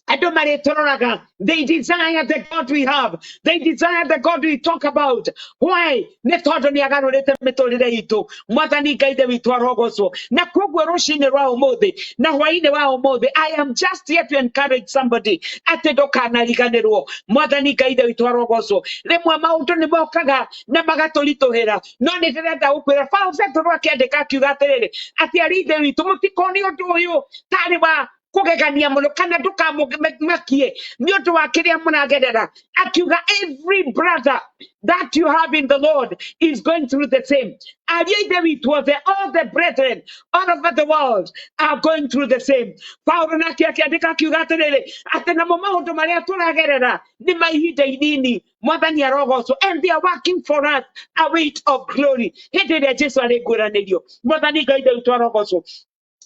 andũ marĩtũroraga, they desire the God we have, they desire the God we talk about. Why? Nĩ tondũ nĩ agarũrĩte mĩtũrĩre itũ. Mwathani Ngai Ithe witũ arogocwo. Na koguo rũcinĩ rwa ũmũthĩ na hwainĩ wa ũmũthĩ, I am just here to encourage somebody atĩ ndũkanariganĩrwo. Mwathani Ngai Ithe witũ arogocwo. Rĩmwe maũndũ nĩ mokaga na magatũritũhĩra, no nĩ ndĩrenda gũkwĩra, Paul Petero akĩandĩka akiuga atĩrĩrĩ, atĩ arĩ Ithe witũ, mũtikone ũndũ ũyũ tarĩ wa kũgegania mũno, kana ndũkamũmakie nĩ ũndũ wa kĩrĩa mũragerera. Akiuga every brother that you have in the Lord is going through the same. Ariũ a Ithe witũ othe, all the brethren all over the world are going through the same. Paulo nake akĩandĩka akiuga atĩrĩrĩ, atĩ namo maũndũ marĩa tũragerera nĩ ma ihinda inini. Mwathani arogocwo. And they are working for us a weight of glory hĩndĩ ĩrĩa Jesu arĩguũranĩrio. Mwathani Ngai Ithe witũ arogocwo.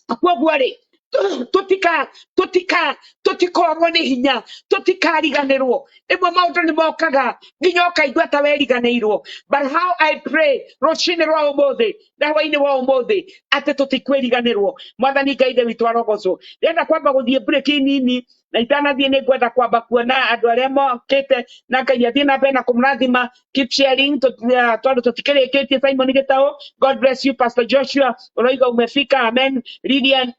Koguo rĩ, tũtika tũtika tũtikorwo nĩ hinya, tũtikariganĩrwo. Rĩmwe maũndũ nĩ mokaga nginya ũkaigua ta weriganĩirwo, but how I pray rũcinĩ rwa ũmũthĩ na hwainĩ wa ũmũthĩ atĩ tũtikwĩriganĩrwo. Mwathani Ngai Ithe witũ arogocwo. Ndĩrenda kwamba gũthiĩ break nini, na itanathiĩ nĩ ngwenda kwamba kuona andũ arĩa mokĩte, na Ngai athiĩ na mbere na kũmũrathima. Keep sharing, tondũ tũtikĩrĩkĩtie. Simon Gĩtaũ, God bless you. Pastor Joshua ũroiga umefika, amen. Lilian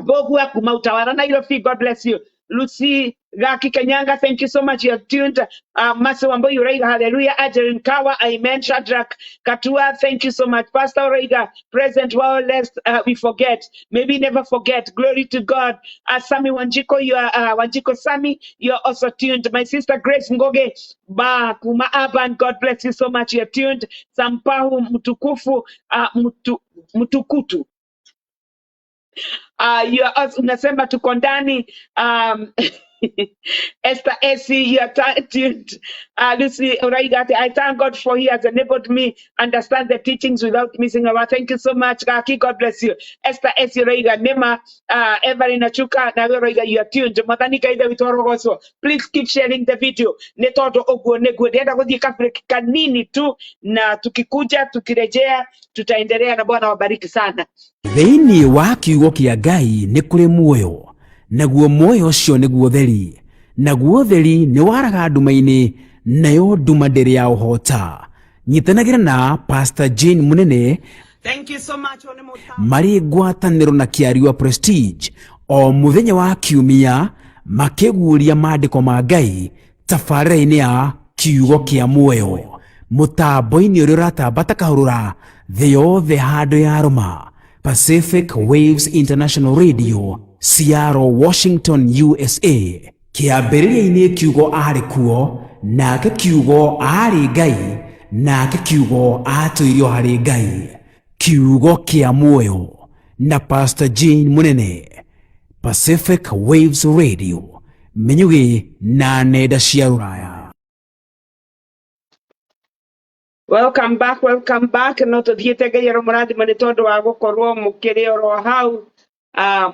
Mbogua kuma Utawala Nairobi, God bless you. Lucy Gaki Kenyanga, thank you so much. You're tuned. Master Wambo Uraiga, hallelujah. Ajerin Kawa, amen. Shadrach Katua, thank you so much. Pastor Uraiga, present well, lest we forget. Maybe never forget. Glory to God. Sami Wanjiko, you are Wanjiko Sami, you're also tuned. My sister Grace Ngoge, Ba Kuma Aban, God bless you so much. You're tuned. Sampahu Mtukufu, Mtukutu. You are also, unasema tuko ndani. Esther Essie, you are tuned. Lucy Uraigate, I thank God for he has enabled me understand the teachings without missing a word. Thank you so much, Kaki. God bless you. Esther Essie Uraiga, Nema, Evelyn Achuka, nawe Uraiga, you are tuned. Mwathani Ngai Ithe witũ arogocwo. Please keep sharing the video. Nĩ tondũ ũguo nĩguo ndĩrenda gũthiĩ ka break kanini tu, na tukikuja tukirejea tutaendelea, na Bwana wabariki sana. Thĩinĩ wa kiugo kĩa Ngai nĩ kũrĩ muoyo, naguo muoyo ũcio nĩguo ũtheri, naguo ũtheri nĩ waraga nduma-inĩ, nayo nduma ndĩrĩ ya ũhota. Nyitanagĩra na Pastor Jane Munene Thank you so much, Honorable. marĩ ngwatanĩro na Kĩariwa Prestige o mũthenya wa kiumia makĩguũria maandĩko ma Ngai tabarĩra-inĩ ya kiugo kĩa muoyo mũtambo-inĩ ũrĩa ũratamba ta kahũrũra thĩ yothe handũ ya rũma Pacific Waves International Radio, Seattle, Washington, USA. Kĩambĩrĩria-inĩ kiugo arĩ kuo, nake kiugo aarĩ Ngai, nake kiugo aatũirio harĩ Ngai. Kiugo kĩa muoyo na Pastor Jane Munene, Pacific Waves Radio, Minyugi na nenda cia rũraya. Welcome back, welcome back. No tuthiĩte Ngai aromũrathima nĩ tondũ wa gũkorwo mũkĩrĩ oro hau.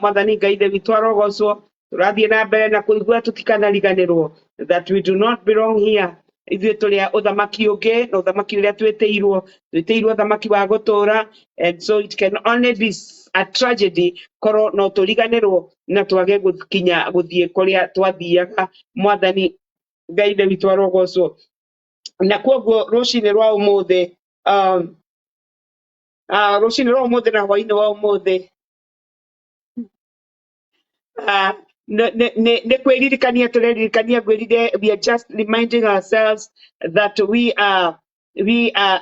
Mwathani Ngai Ithe witũ arogocwo. Tũrathiĩ na mbere na kũigua tũtikanariganĩrwo that we do not belong here. Ithuĩ tũrĩ a ũthamaki ũngĩ na ũthamaki ũrĩa twĩtĩirwo, twĩtĩirwo ũthamaki wa gũtũũra, and so it can only be a tragedy korwo no tũriganĩrwo na twage gũkinya gũthiĩ kũrĩa twathiaga. Mwathani Ngai Ithe witũ arogocwo. Na kwoguo rũcinĩ rwa ũmũthĩ, rũcinĩ rwa ũmũthĩ na hwainĩ wa ũmũthĩ, nĩ kwĩririkania tũreririkania. Ngwĩrire we are just reminding ourselves that we are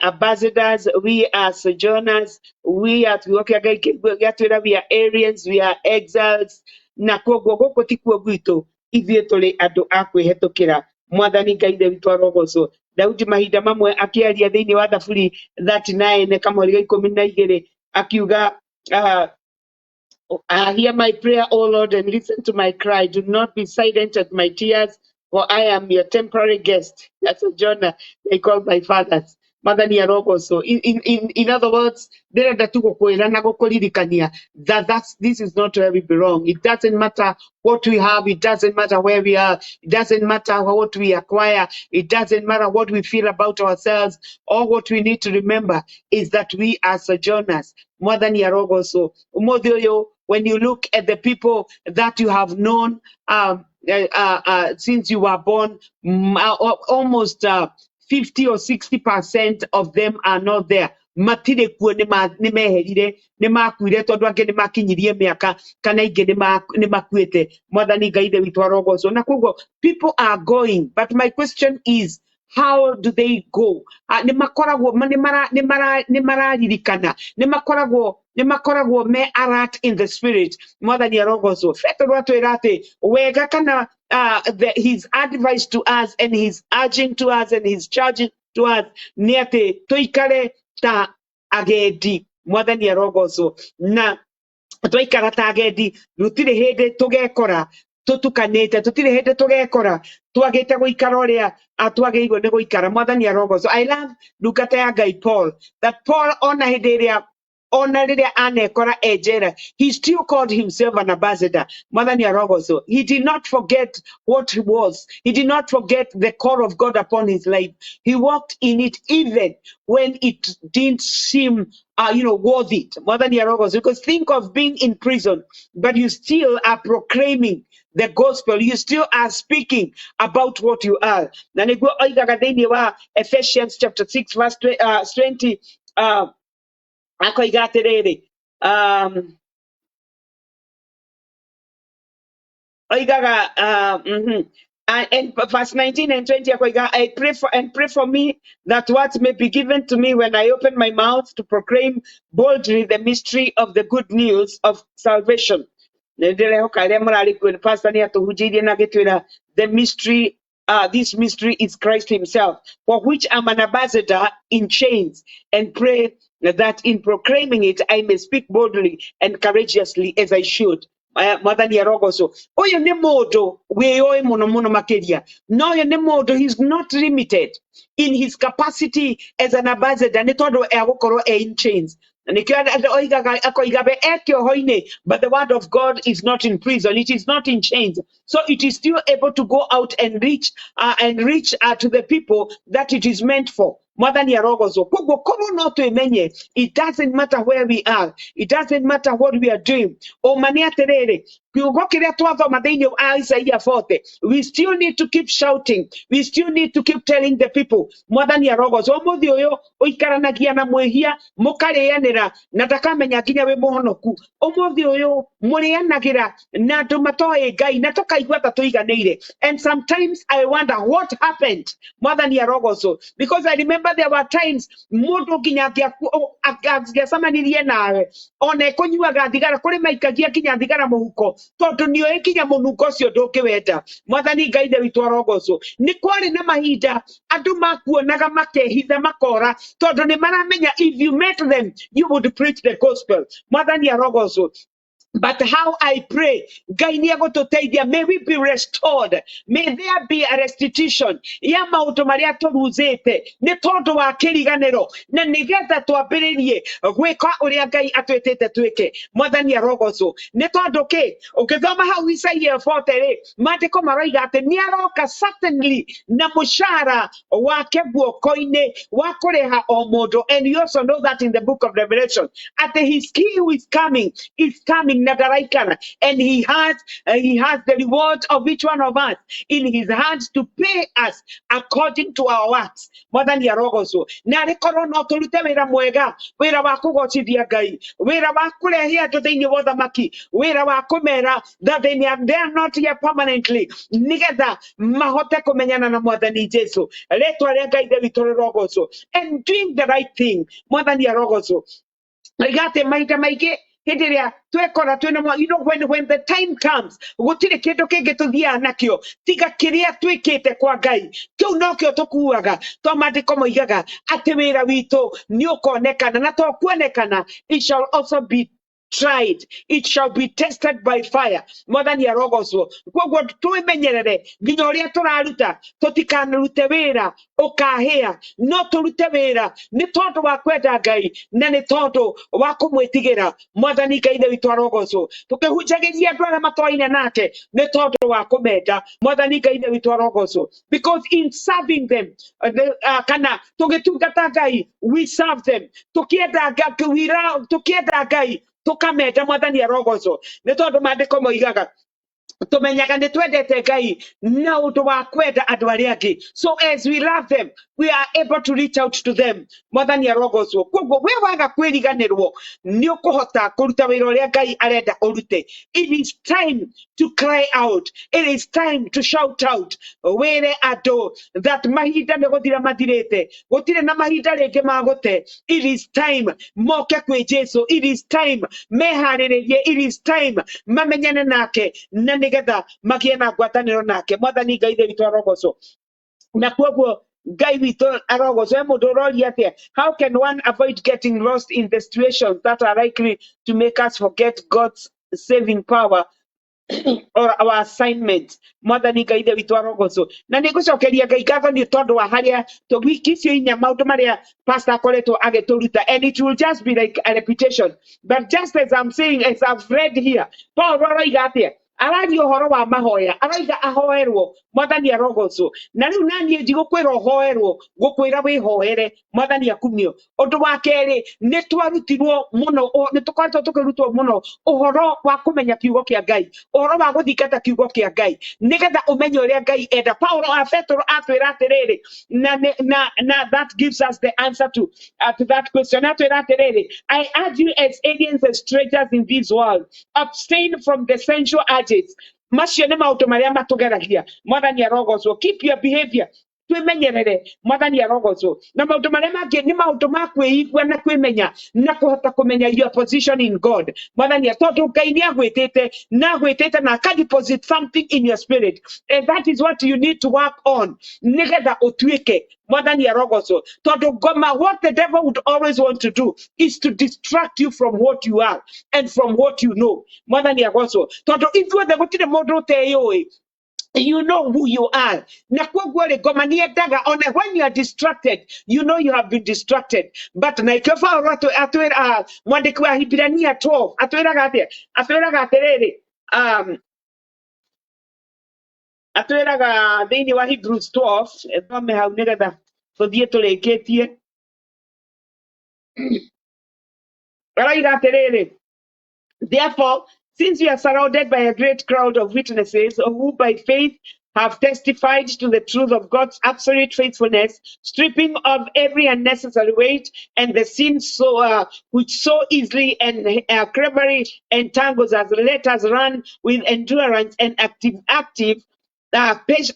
ambassadors, we are sojourners, we are, kiugo kĩa Ngai gĩatwĩra we are aliens, we are exiles, na kwoguo gũkũ tikuo gwitũ, ithuĩ tũrĩ andũ a kwĩhetũkĩra. Mwathani Ngai Ithe witũ arogocwo. Daudi mahinda mamwe akĩaria thĩinĩ wa Thaburi 39 kamũhari ga 12 akiuga, "Hear my prayer, O Lord, and listen to my cry. Do not be silent at my tears, for I am your temporary guest." That's a sojourner, they call my fathers. Mwathani arogocwo. In other words, ndĩrenda tu gũkwĩra na gũkũririkania that this is not where we belong. It doesn't matter what we have, it doesn't matter where we are, it doesn't matter what we acquire, it doesn't matter what we feel about ourselves. All what we need to remember is that we are sojourners. Mwathani arogocwo. Ũmũthĩ ũyũ, when you look at the people that you have known since you were born, almost 50 or 60% of them are not there. Matirĩ kuo, nĩ meherire, nĩ makuire, tondũ angĩ nĩ makinyirie mĩaka kana ingĩ nĩ makuĩte. Mwathani Ngai Ithe witũ arogocwo. Na koguo people are going, but my question is, how do they go? Nĩ makoragwo nĩ mararirikana, nĩ makoragwo me alert in the spirit? Mwathani arogocwo. Petero atwĩra atĩ wega kana his advice to us and his urging to us and his charging to us nĩ atĩ tũikare ta agendi. Mwathani arogocwo. Na twaikara ta agendi, gũtirĩ hĩndĩ tũgekora tũtukanĩte, tũtirĩ hĩndĩ tũgekora twagĩte gũikara ũrĩa twagĩrĩirwo nĩ gũikara. Mwathani arogocwo. I love ndungata ya Ngai Paul, that Paul ona hĩndĩ ĩrĩa ona rĩrĩa anekora e njera, he still called himself an ambassador. Mwathani arogocwo. He did not forget what he was. He did not forget the call of God upon his life. He walked in it even when it didn't seem worth it. Mwathani arogocwo. Because think of being in prison, but you still are proclaiming the gospel. You still are speaking about what you are. Na nĩguo oigaga thĩinĩ wa Ephesians chapter 6 verse 20, akoiga atĩrĩrĩ, Oigaga and verse 19 and 20 akoiga, I pray for and pray for me that words may be given to me when I open my mouth to proclaim boldly the mystery of the good news of salvation. Nĩ ndĩrehoka arĩa mũrarĩ kuo pastor nĩ atũhunjĩirie na agĩtwĩra the mystery this mystery is Christ himself, for which I'm an ambassador in chains, and pray that in proclaiming it I may speak boldly and courageously as I should. Mwathani arogocwo. Ũyũ nĩ mũndũ wĩyũĩ mũno mũno makĩria, na ũyũ nĩ mũndũ, he's not limited in his capacity as an ambassador nĩ tondũ egũkorwo e in chains. Na nĩkĩo oigaga akoiga we e kĩoho-inĩ, but the word of God is not in prison, it is not in chains, so it is still able to go out and reach to the people that it is meant for. Mwathani arogocwo. Koguo korwo no twĩmenye, it doesn't matter where we are, it doesn't matter what we are doing. Ũma nĩ atĩrĩrĩ, kiugo kĩrĩa twathoma thĩinĩ wa Isaiah 40, we still need to keep shouting, we still need to keep telling the people. Mwathani arogocwo. Ũmũthĩ ũyũ ũikaranagia na mwĩhia mũkarĩanĩra na ndakamenya nginya wĩ mũhonoku. Ũmũthĩ ũyũ mũrĩanagĩra na andũ matoĩ Ngai na tũkaigua ta tũiganĩire. And sometimes I wonder what happened. Mwathani arogocwo, because I remember there were times mũndũ nginya angĩacemanirie nawe ona ekũnyuaga thigara, kũrĩ maikagia nginya thigara mũhuko tondũ nĩoĩ nginya mũnungo ũcio ndũngĩwenda. Mwathani Ngai ithe witũ arogocwo. Nĩ kwarĩ na mahinda andũ makuonaga makehitha makora tondũ nĩ maramenya if you met them you would preach the gospel. Mwathani arogocwo. But how I pray, Ngai nĩ egũtũteithia, may we be restored, may there be a restitution ya maũndũ marĩa tũruzĩte nĩ tondũ wa kĩriganĩro, na nĩgetha twambĩrĩrie gwĩka ũrĩa Ngai atwĩtĩte twĩke. Mwathani arogocwo. Nĩ tondũ kĩ, ũngĩthoma hau Isaia 40 rĩ, maandĩko maroiga atĩ nĩ aroka certainly na mũcara wake guoko-inĩ wa kũrĩha o mũndũ. And you also know that in the book of Revelation atĩ his he who is coming na ndaraikara, and he has the reward of each one of us in his hands to pay us according to our works. Mwathani arogocwo. Na arĩkorwo no tũrute wĩra mwega, wĩra wa kũgocithia Ngai, wĩra wa kũrehe andũ thĩinĩ wa ũthamaki, wĩra wa kũmera that they are not here permanently, nĩgetha mahote kũmenyana na Mwathani Jesu. Rĩtwa rĩa Ngai ithe witũ rĩrogocwo. And doing the right thing. Mwathani arogocwo. Oiga atĩ mahinda maingĩ hĩndĩ ĩrĩa twekora twĩna when the time comes, gũtirĩ kĩndũ kĩngĩ tũthiaga nakĩo tiga kĩrĩa twĩkĩte kwa Ngai. Kĩu nokĩo tũkuaga to maandĩko moigaga atĩ wĩra witũ nĩ ũkonekana, na to kuonekana, it shall also be tried, it shall be tested by fire. Mwathani arogocwo. Koguo twĩmenyerere nginya ũrĩa tũraruta, tũtikanarute wĩra ũkahĩa, no tũrute wĩra nĩ tondũ wa kwenda Ngai na nĩ tondũ wa kũmwĩtigĩra. Mwathani Ngai ithe witũ arogocwo. Tũkĩhunjagĩria andũ arĩa matoaine nake nĩ tondũ wa kũmenda. Mwathani Ngai ithe witũ arogocwo. Because in serving them, kana tũgĩtungata Ngai, we serve them. Tũkĩenda Ngai, tũkĩenda Ngai tũkamenda. Mwathani arogocwo. Nĩ tondũ maandĩko moigaga tũmenyaga nĩ twendete Ngai na ũndũ wa kwenda andũ arĩa angĩ. So as we love them, we are able to reach out to them. Mwathani arogocwo. Koguo we waga kwĩriganĩrwo nĩ ũkũhota kũruta wĩra ũrĩa Ngai arenda ũrute. It is time to cry out, it is time to shout out, wĩre andũ that mahinda nĩ gũthira mathirĩte, gũtirĩ na mahinda rĩngĩ ma gũte. It is time moke kwĩ Jesu, it is time meharĩrĩrie, it is time mamenyane nake na nĩgetha magĩe na ngwatanĩro nake. Mwathani Ngai ithe witũ arogocwo. Na koguo Ngai witũ arogocwo. He mũndũ ũroria atĩa, how can one avoid getting lost in the situations that are likely to make us forget God's saving power or our assignment? Mwathani Ngai ithe witũ arogocwo. Na nĩ ngũcokeria Ngai ngatho nĩ tondũ wa harĩa wiki icio inya maũndũ marĩa pastor akoretwo agĩtũruta, and it will just be like a repetition, but just as I'm saying, as I've read here, Paul aroiga atĩa? Araria ũhoro wa mahoya, aroiga ahoerwo. Mwathani arogocwo. Na rĩu naniĩ ndigũkwĩra ũhoerwo, ngũkwĩra wĩhoere. Mwathani akumio. Ũndũ wa kerĩ, nĩ twarutirwo mũno, nĩ tũkoretwo tũkĩrutwo mũno ũhoro wa kũmenya kiugo kĩa Ngai, ũhoro wa gũthingata kiugo kĩa Ngai nĩgetha ũmenye ũrĩa Ngai enda. Paulo a Petero atwĩra atĩrĩrĩ, na that gives us the answer to that question. Atwĩra atĩrĩrĩ, "I urge you as aliens and strangers in this world, abstain from the sensual urges." Macio nĩ maũndũ marĩa matũgeragia. Mwathani arogocwo. Keep your behavior, twĩmenyerere. Mwathani arogocwo. Na maũndũ marĩa mangĩ nĩ maũndũ ma kwĩigua na kwĩmenya na kũhota kũmenya your position in God. Mwathani, tondũ Ngai nĩ agwĩtĩte na agwĩtĩte na aka deposit something in your spirit, and that is what you need to work on nĩgetha ũtuĩke. Mwathani arogocwo. Tondũ ngoma, what the devil would always want to do is to distract you from what you are and from what you know. Mwathani agocwo. Tondũ ithuothe gũtirĩ mũndũ ũteyũĩ. You know who you are. Na koguo rĩ, ngoma nĩ endaga ona when you are distracted, you know you have been distracted. But na ikĩo Paulo atwĩra, mwandĩki wa Hibirania 12 atwĩraga atĩa? Atwĩraga atĩrĩrĩ, atwĩraga thĩinĩ wa Hebrews 12, thome hau nĩgetha tũthiĩ tũrĩkĩtie. Aroiga atĩrĩrĩ, "Therefore, since we are surrounded by a great crowd of witnesses who by faith have testified to the truth of God's absolute faithfulness, stripping of every unnecessary weight and the sin so which so easily and cleverly entangles us, let us run with endurance and active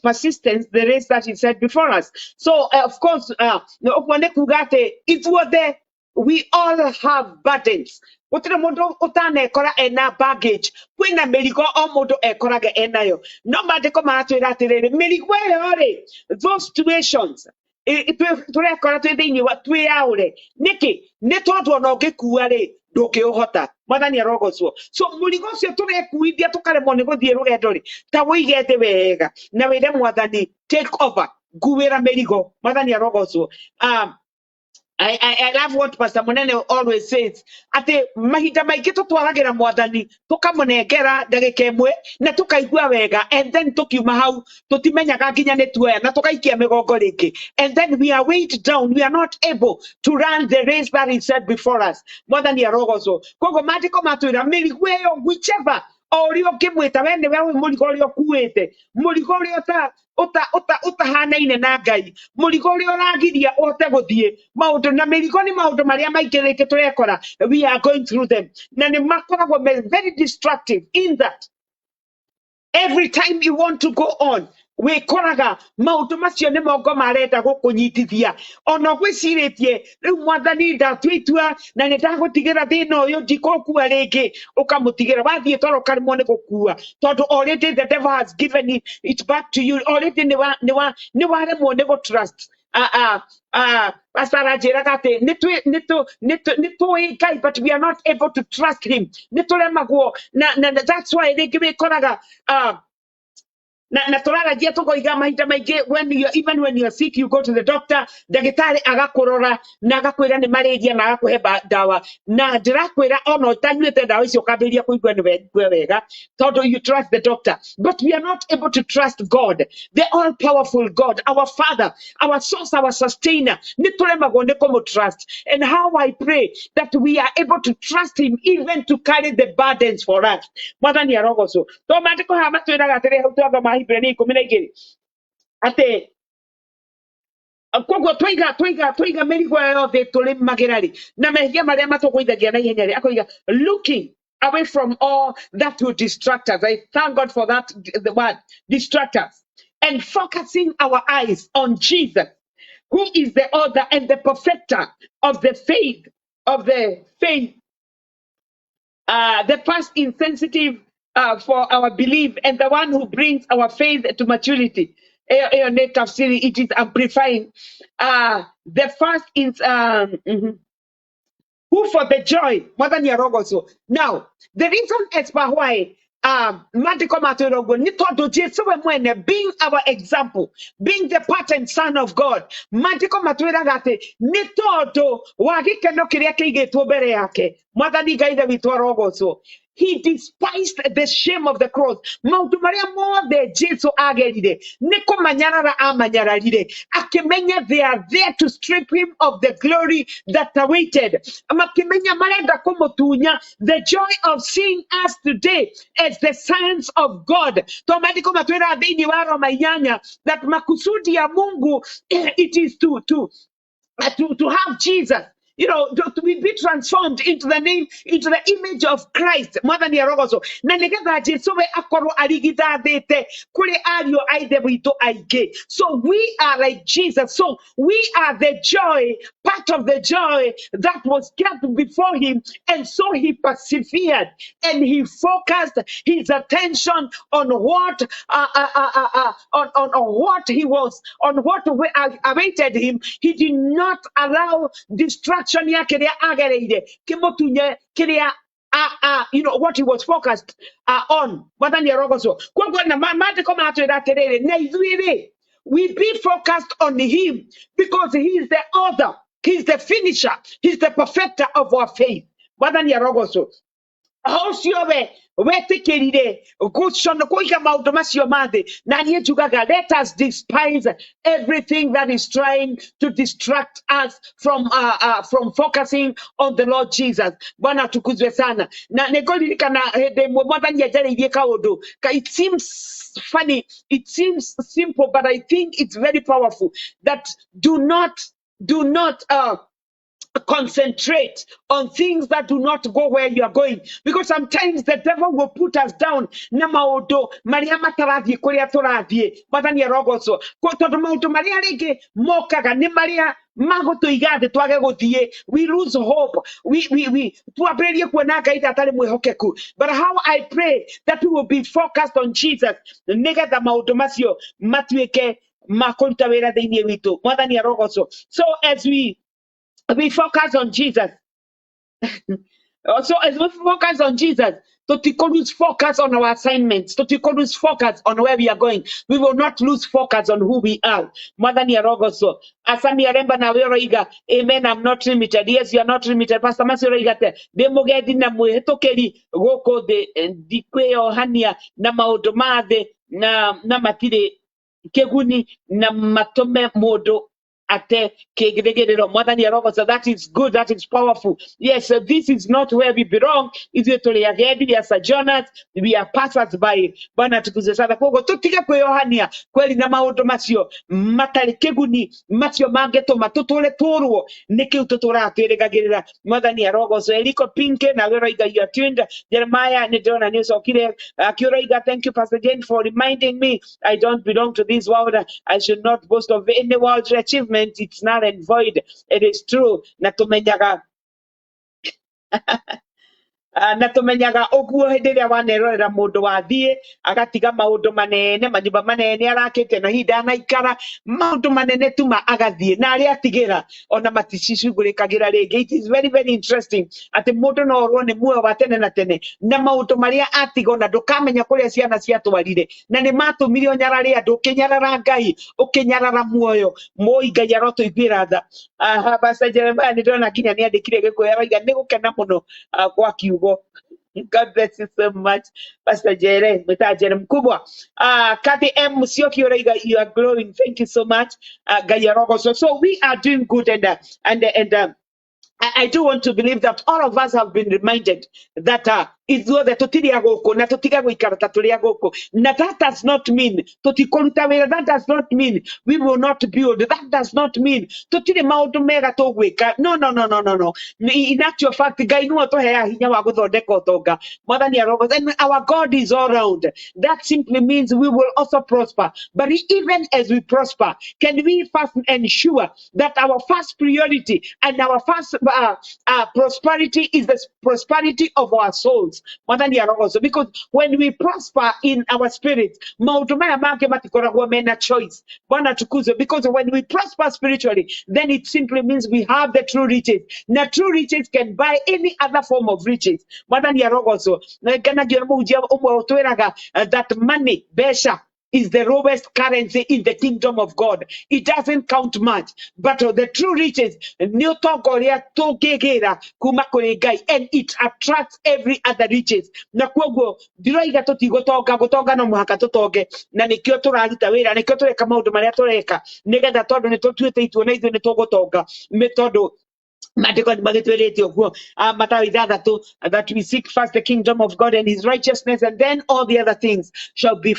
persistence the race that is set before us." So, of course, ũguo nĩ kuga atĩ ithuothe, we all have burdens. Gũtirĩ mũndũ ũtanekora ena baggage. Kwĩna mĩrigo o mũndũ ekoraga enayo. No maandĩko maratwĩra atĩrĩrĩ, mĩrigo ĩyo rĩ, those situations tũrekora twĩ thĩinĩ wa, twĩyaũre. Nĩkĩ? Nĩ tondũ ona ũngĩkua rĩ, ndũngĩũhota. Mwathani arogocwo. So mũrigo ũcio tũrekuithia tũkaremwo nĩ gũthiĩ rũgendo rĩ, ta wĩige thĩ wega na wĩre Mwathani, "Take over, nguĩra mĩrigo." Mwathani arogocwo. I love what Pastor Munene always says, atĩ mahinda maingĩ tũtwaragĩra Mwathani, tũkamũnengera ndagĩka ĩmwe na tũkaigua wega, and then tũkiuma hau tũtimenyaga nginya nĩ tuoya na tũgaikia mĩgongo rĩngĩ, and then we are weighed down, we are not able to run the race that is set before us. Mwathani arogocwo. Koguo maandĩko matwĩra mĩrigo ĩyo, whichever o ũrĩa ũngĩmwĩta we, nĩwe ũĩ mũrigo ũrĩa ũkuĩte, mũrigo ũrĩa ũta ũta ũta ũtahanaine na Ngai, mũrigo ũrĩa ũragiria ũhote gũthiĩ maũndũ. Na mĩrigo nĩ maũndũ marĩa maingĩ rĩngĩ tũrekora we are going through them, na nĩ makoragwo me very destructive in that every time you want to go on, wĩkoraga maũndũ macio nĩ mongo marenda gũkũnyitithia. Ona ũgwĩcirĩtie rĩu, "Mwathani, ndatua itua na nĩ ndagũtigĩra thĩna ũyũ, ndikũkua rĩngĩ." Ũkamũtigĩra, wathiĩ toro ũkaremwo nĩ gũkua tondũ already the devil has given it back to you already. Nĩ waremwo nĩ gũ trust. Pastor aranjĩraga atĩ nĩ tũĩ Ngai, but we are not able to trust him. Nĩ tũremagwo na that's why rĩngĩ wĩkoraga na tũraragia tũkoiga mahinda maingĩ, when you, even when you are sick, you go to the doctor, ndagĩtarĩ agakũrora na agakwĩra nĩ malaria na agakũhe ndawa. Na ndĩrakwĩra ona ũtanyuĩte ndawa icio, ũkambĩrĩria kũigua nĩ wega wega tondũ you trust the doctor. But we are not able to trust God, the all powerful God, our Father, our source, our sustainer. Nĩ tũremagwo nĩ kũmũ trust. And how I pray that we are able to trust him even to carry the burdens for us. Mwathani arogocwo. To maandĩko haha matwĩraga atĩrĩ, hau twathoma Hibrania 12, atĩ koguo twaiga mĩrigo yothe tũrĩmagĩra rĩ, na mehia marĩa matũgũithagia na ihenya rĩ, akoiga, "Looking away from all that will distract us." I thank God for that, the word "distract us", "and focusing our eyes on Jesus, who is the author and the perfecter of the faith, the first insensitive for our belief and the one who brings our faith to maturity." Ĩyo nĩ tafsiri, it is amplifying. The first is "Who for the joy", Mwathani arogocwo. Now, the reason as per why maandĩko matwĩra ũguo nĩ tondũ Jesu we mwene, being our example, being the pattern son of God, maandĩko matwĩraga atĩ nĩ tondũ wa gĩkeno kĩrĩa kĩigĩtwo mbere yake, Mwathani Ngai Ithe witũ arogocwo, he despised the shame of the cross. Maũndũ marĩa mothe Jesu agerire nĩ kũmanyarara amanyararire, akĩmenya they are there to strip him of the glory that awaited. Makĩmenya marenda kũmũtunya the joy of seeing us today as the sons of God. To maandĩko matwĩraga thĩinĩ wa Roma 8 that makusudi ya Mungu, it is to have Jesus. to be transformed into the name, into the image of Christ. Mwathani arogocwo. Na nĩgetha Jesu we akorwo arigithathĩte kũrĩ ariũ a ithe witũ aingĩ. So we are like Jesus. So we are the joy, part of the joy that was kept before him. And so he persevered and he focused his attention on what on what he was, on what awaited him. He did not allow distraction ya kĩrĩa agereire kĩmũtunye kĩrĩa what he was focused on. Mwathani arogocwo. Koguo na maandĩko maratwĩra atĩrĩrĩ, na ithuĩ rĩ, we be focused on him because he is the author, he is the finisher, he is the perfecter of our faith. Mwathani arogocwo. Ũcio we wetĩkĩrire gũcono kũiga maũndũ macio ma thĩ. Na niĩ njugaga, let us despise everything that is trying to distract us from focusing on the Lord Jesus. Bwana atukuzwe sana. Na nĩngũririkana hĩndĩ ĩmwe Mwathani anjarĩirie kaũndũ it seems funny, it seems simple, but I think it's very powerful, that do not concentrate on things that do not go where you are going, because sometimes the devil will put us down na maundu maria matarathie kuria turathie. Mwathani arogocwo. Tondu maundu maria ringi mokaga ni maria magũtũiga thĩ twage gũthiĩ. We lose hope, we twambĩrĩrie kuona Ngai ta atarĩ mwĩhokeku. But how I pray that we will be focused on Jesus, nĩgetha maũndũ macio matuĩke ma kũruta wĩra thĩinĩ witũ. Mwathani arogocwo. So as we focus on Jesus. So as we focus on Jesus, tũtikũ lose focus on our assignments, tũtikũ lose focus on where we are going. We will not lose focus on who we are. Mwathani arogocwo. Asami Aremba nawe ũroiga, "Amen, I'm not limited." Yes, you are not limited. Pastor Masi ũroiga atĩ ndĩ mũgendi na mwĩhĩtũkĩri gũkũ thĩ, ndikwĩyohania na maũndũ ma thĩ na matirĩ kĩguni na matũme mũndũ ate kĩrĩgĩrĩro. Mwathani arogocwo. That is good, that is powerful. Yes, this is not where we belong. Ithuĩ tũrĩ agendi, we are sojourners, we are passers by. Bwana atukuzwe sana. Koguo tũtige kwĩyohania kweri na maũndũ macio matarĩ kĩguni, macio mangĩtũma tũtũre tũrwo nĩ kĩu tũtũraga twĩrĩgagĩrĩra. Mwathani arogocwo. Eriko Pinke nawe ũroiga you are tuned. Jeremiah, nĩ ndĩrona nĩ ũcokire akiũroiga, "Thank you, Pastor Jane, for reminding me I don't belong to this world. I should not boast of any worldly achievement. It's null and void." It is true. Na tũmenyaga na tũmenyaga ũguo hĩndĩ ĩrĩa wanerorera mũndũ wathiĩ agatiga maũndũ manene, manyũmba manene arakĩte na hihi ndanaikara, maũndũ manene tuma agathiĩ na arĩa atigĩra ona maticicugũrĩkagĩra rĩngĩ. It is very very interesting atĩ mũndũ no orwo nĩ muoyo wa tene na tene na maũndũ marĩa atiga ona ndũkamenya kũrĩa ciana ciatwarire, na nĩ matũmire ũnyarare andũ, ũkĩnyarara Ngai, ũkĩnyarara muoyo. Moi, Ngai arotũiguĩra tha. Aha, Pastor Jeremiah nĩ ndĩrona nginya nĩ andĩkire Gĩkũyũ, aroiga nĩ gũkena mũno kwa kiugo. God bless you so much, Pastor Jere, mwita Jere mkubwa. Kathy M. Musyoki ũraiga you are glowing. Thank you so much. Ngai arogocwo. So we are doing good and I do want to believe that all of us have been reminded that ithuothe tũtirĩ a gũkũ na tũtige gũikara ta tũrĩ a gũkũ. Na that does not mean tũtikũruta wĩra, that does not mean we will not build, that does not mean tũtirĩ maũndũ mega tũgwĩka. No, no, no, no, no, no. In actual fact, Ngai nĩwe ũtũheaga hinya wa gũthondeka ũtonga. Mwathani arogocwo. And our God is all round. That simply means we will also prosper, but even as we prosper, can we first ensure that our first priority and our first prosperity is the prosperity of our souls? Mwathani arogocwo. Because when we prosper in our spirit, maũndũ maya mangĩ matikoragwo mena choice. Bwana atukuzwe. Because when we prosper spiritually, then it simply means we have the true riches, na true riches can buy any other form of riches. Mwathani arogocwo. Na ngenagio nĩ mũhunjia ũmwe ũtwĩraga that money, mbeca, is the lowest currency in the kingdom of God. It doesn't count much, but the true riches, nĩ ũtonga ũrĩa tũngĩgĩra kuma kũrĩ Ngai, and it attracts every other riches. Na kuoguo ndiroiga tũtigũtonga, gũtonga no mũhaka tũtonge, na nĩkĩo tũraruta wĩra, nĩkĩo tũreka maũndũ marĩa tũreka, nĩgetha tondũ nĩ tũtuĩte itua na ithuĩ nĩ tũgũtonga, nĩ tondũ Maandĩko nĩ magĩtwĩrĩte ũguo, Mathayo 6 that we seek first the kingdom of God and his righteousness, and then all the other things shall be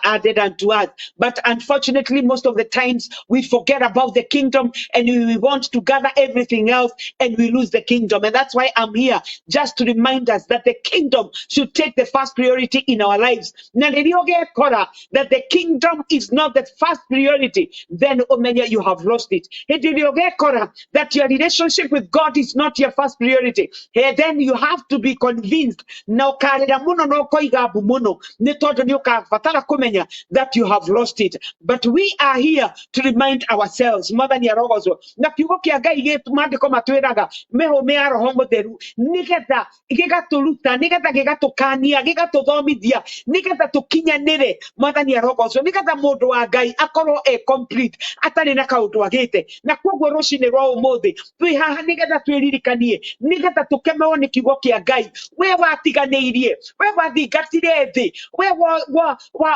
added unto us. But unfortunately, most of the times we forget about the kingdom and we want to gather everything else and we lose the kingdom. And that's why I'm here, just to remind us that the kingdom should take the first priority in our lives. Na rĩrĩa ũgekora that the kingdom is not the first priority, then ũmenye you have lost it. Hĩndĩ ĩrĩa ũgekora that your relationship with God is not your first priority, then you have to be convinced na ũkarĩra mũno na ũkoiga mbu mũno nĩ tondũ nĩ ũkabatara kũmenya that you have lost it. But we are here to remind ourselves, Mwathani arogocwo, na kiugo kĩa Ngai maandĩko matwĩraga mĩhũmĩ ya Roho Mũtheru nĩgetha gĩgatũruta, nĩgetha gĩgatũkania, gĩgatũthomithia, nĩgetha tũkinyanĩre. Mwathani arogocwo, nĩgetha mũndũ wa Ngai akorwo e complete, atarĩ na kaũndũ agĩte. Na koguo rũcinĩ rwa ũmũthĩ twĩ haha nĩgetha twĩririkanie, nĩgetha tũkemerwo nĩ kiugo kĩa Ngai. We watiganĩirie, we wathingatire thĩ, we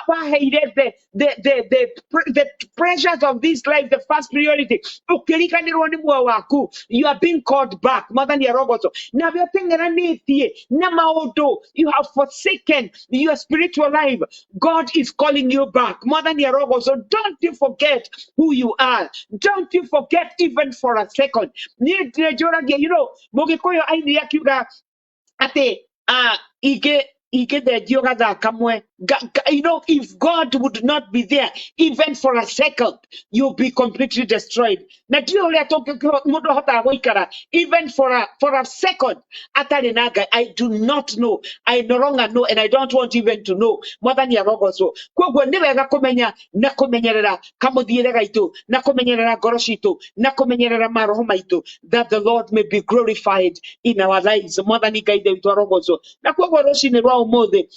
waheire the pressures of this life the first priority, ũkĩriganĩrwo nĩ muoyo waku, you are being called back. Mwathani arogocwo. Nawe ũteng'eranĩtie na maũndũ, you have forsaken your spiritual life, God is calling you back. Mwathani arogocwo. Don't you forget who you are. Don't you forget even for a second. Niĩ ndĩnjũragia, mũgĩkũyũ ainire akiuga atĩ ingĩthenjio gathaa kamwe. If God would not be there even for a second, you'll be completely destroyed. Na ndiũĩ ũrĩa mũndũ ahotaga gũikara even for a second atarĩ na Ngai. I do not know, I no longer know, and I don't want even to know. Mwathani arogocwo. Koguo nĩ wega kũmenya na kũmenyerera kamũthiĩre gaitũ, na kũmenyerera ngoro citũ, na kũmenyerera maroho maitũ, that the Lord may be glorified in our lives. Mwathani Ngai Ithe witũ arogocwo. Na koguo rũcinĩ rwa ũmũthĩ,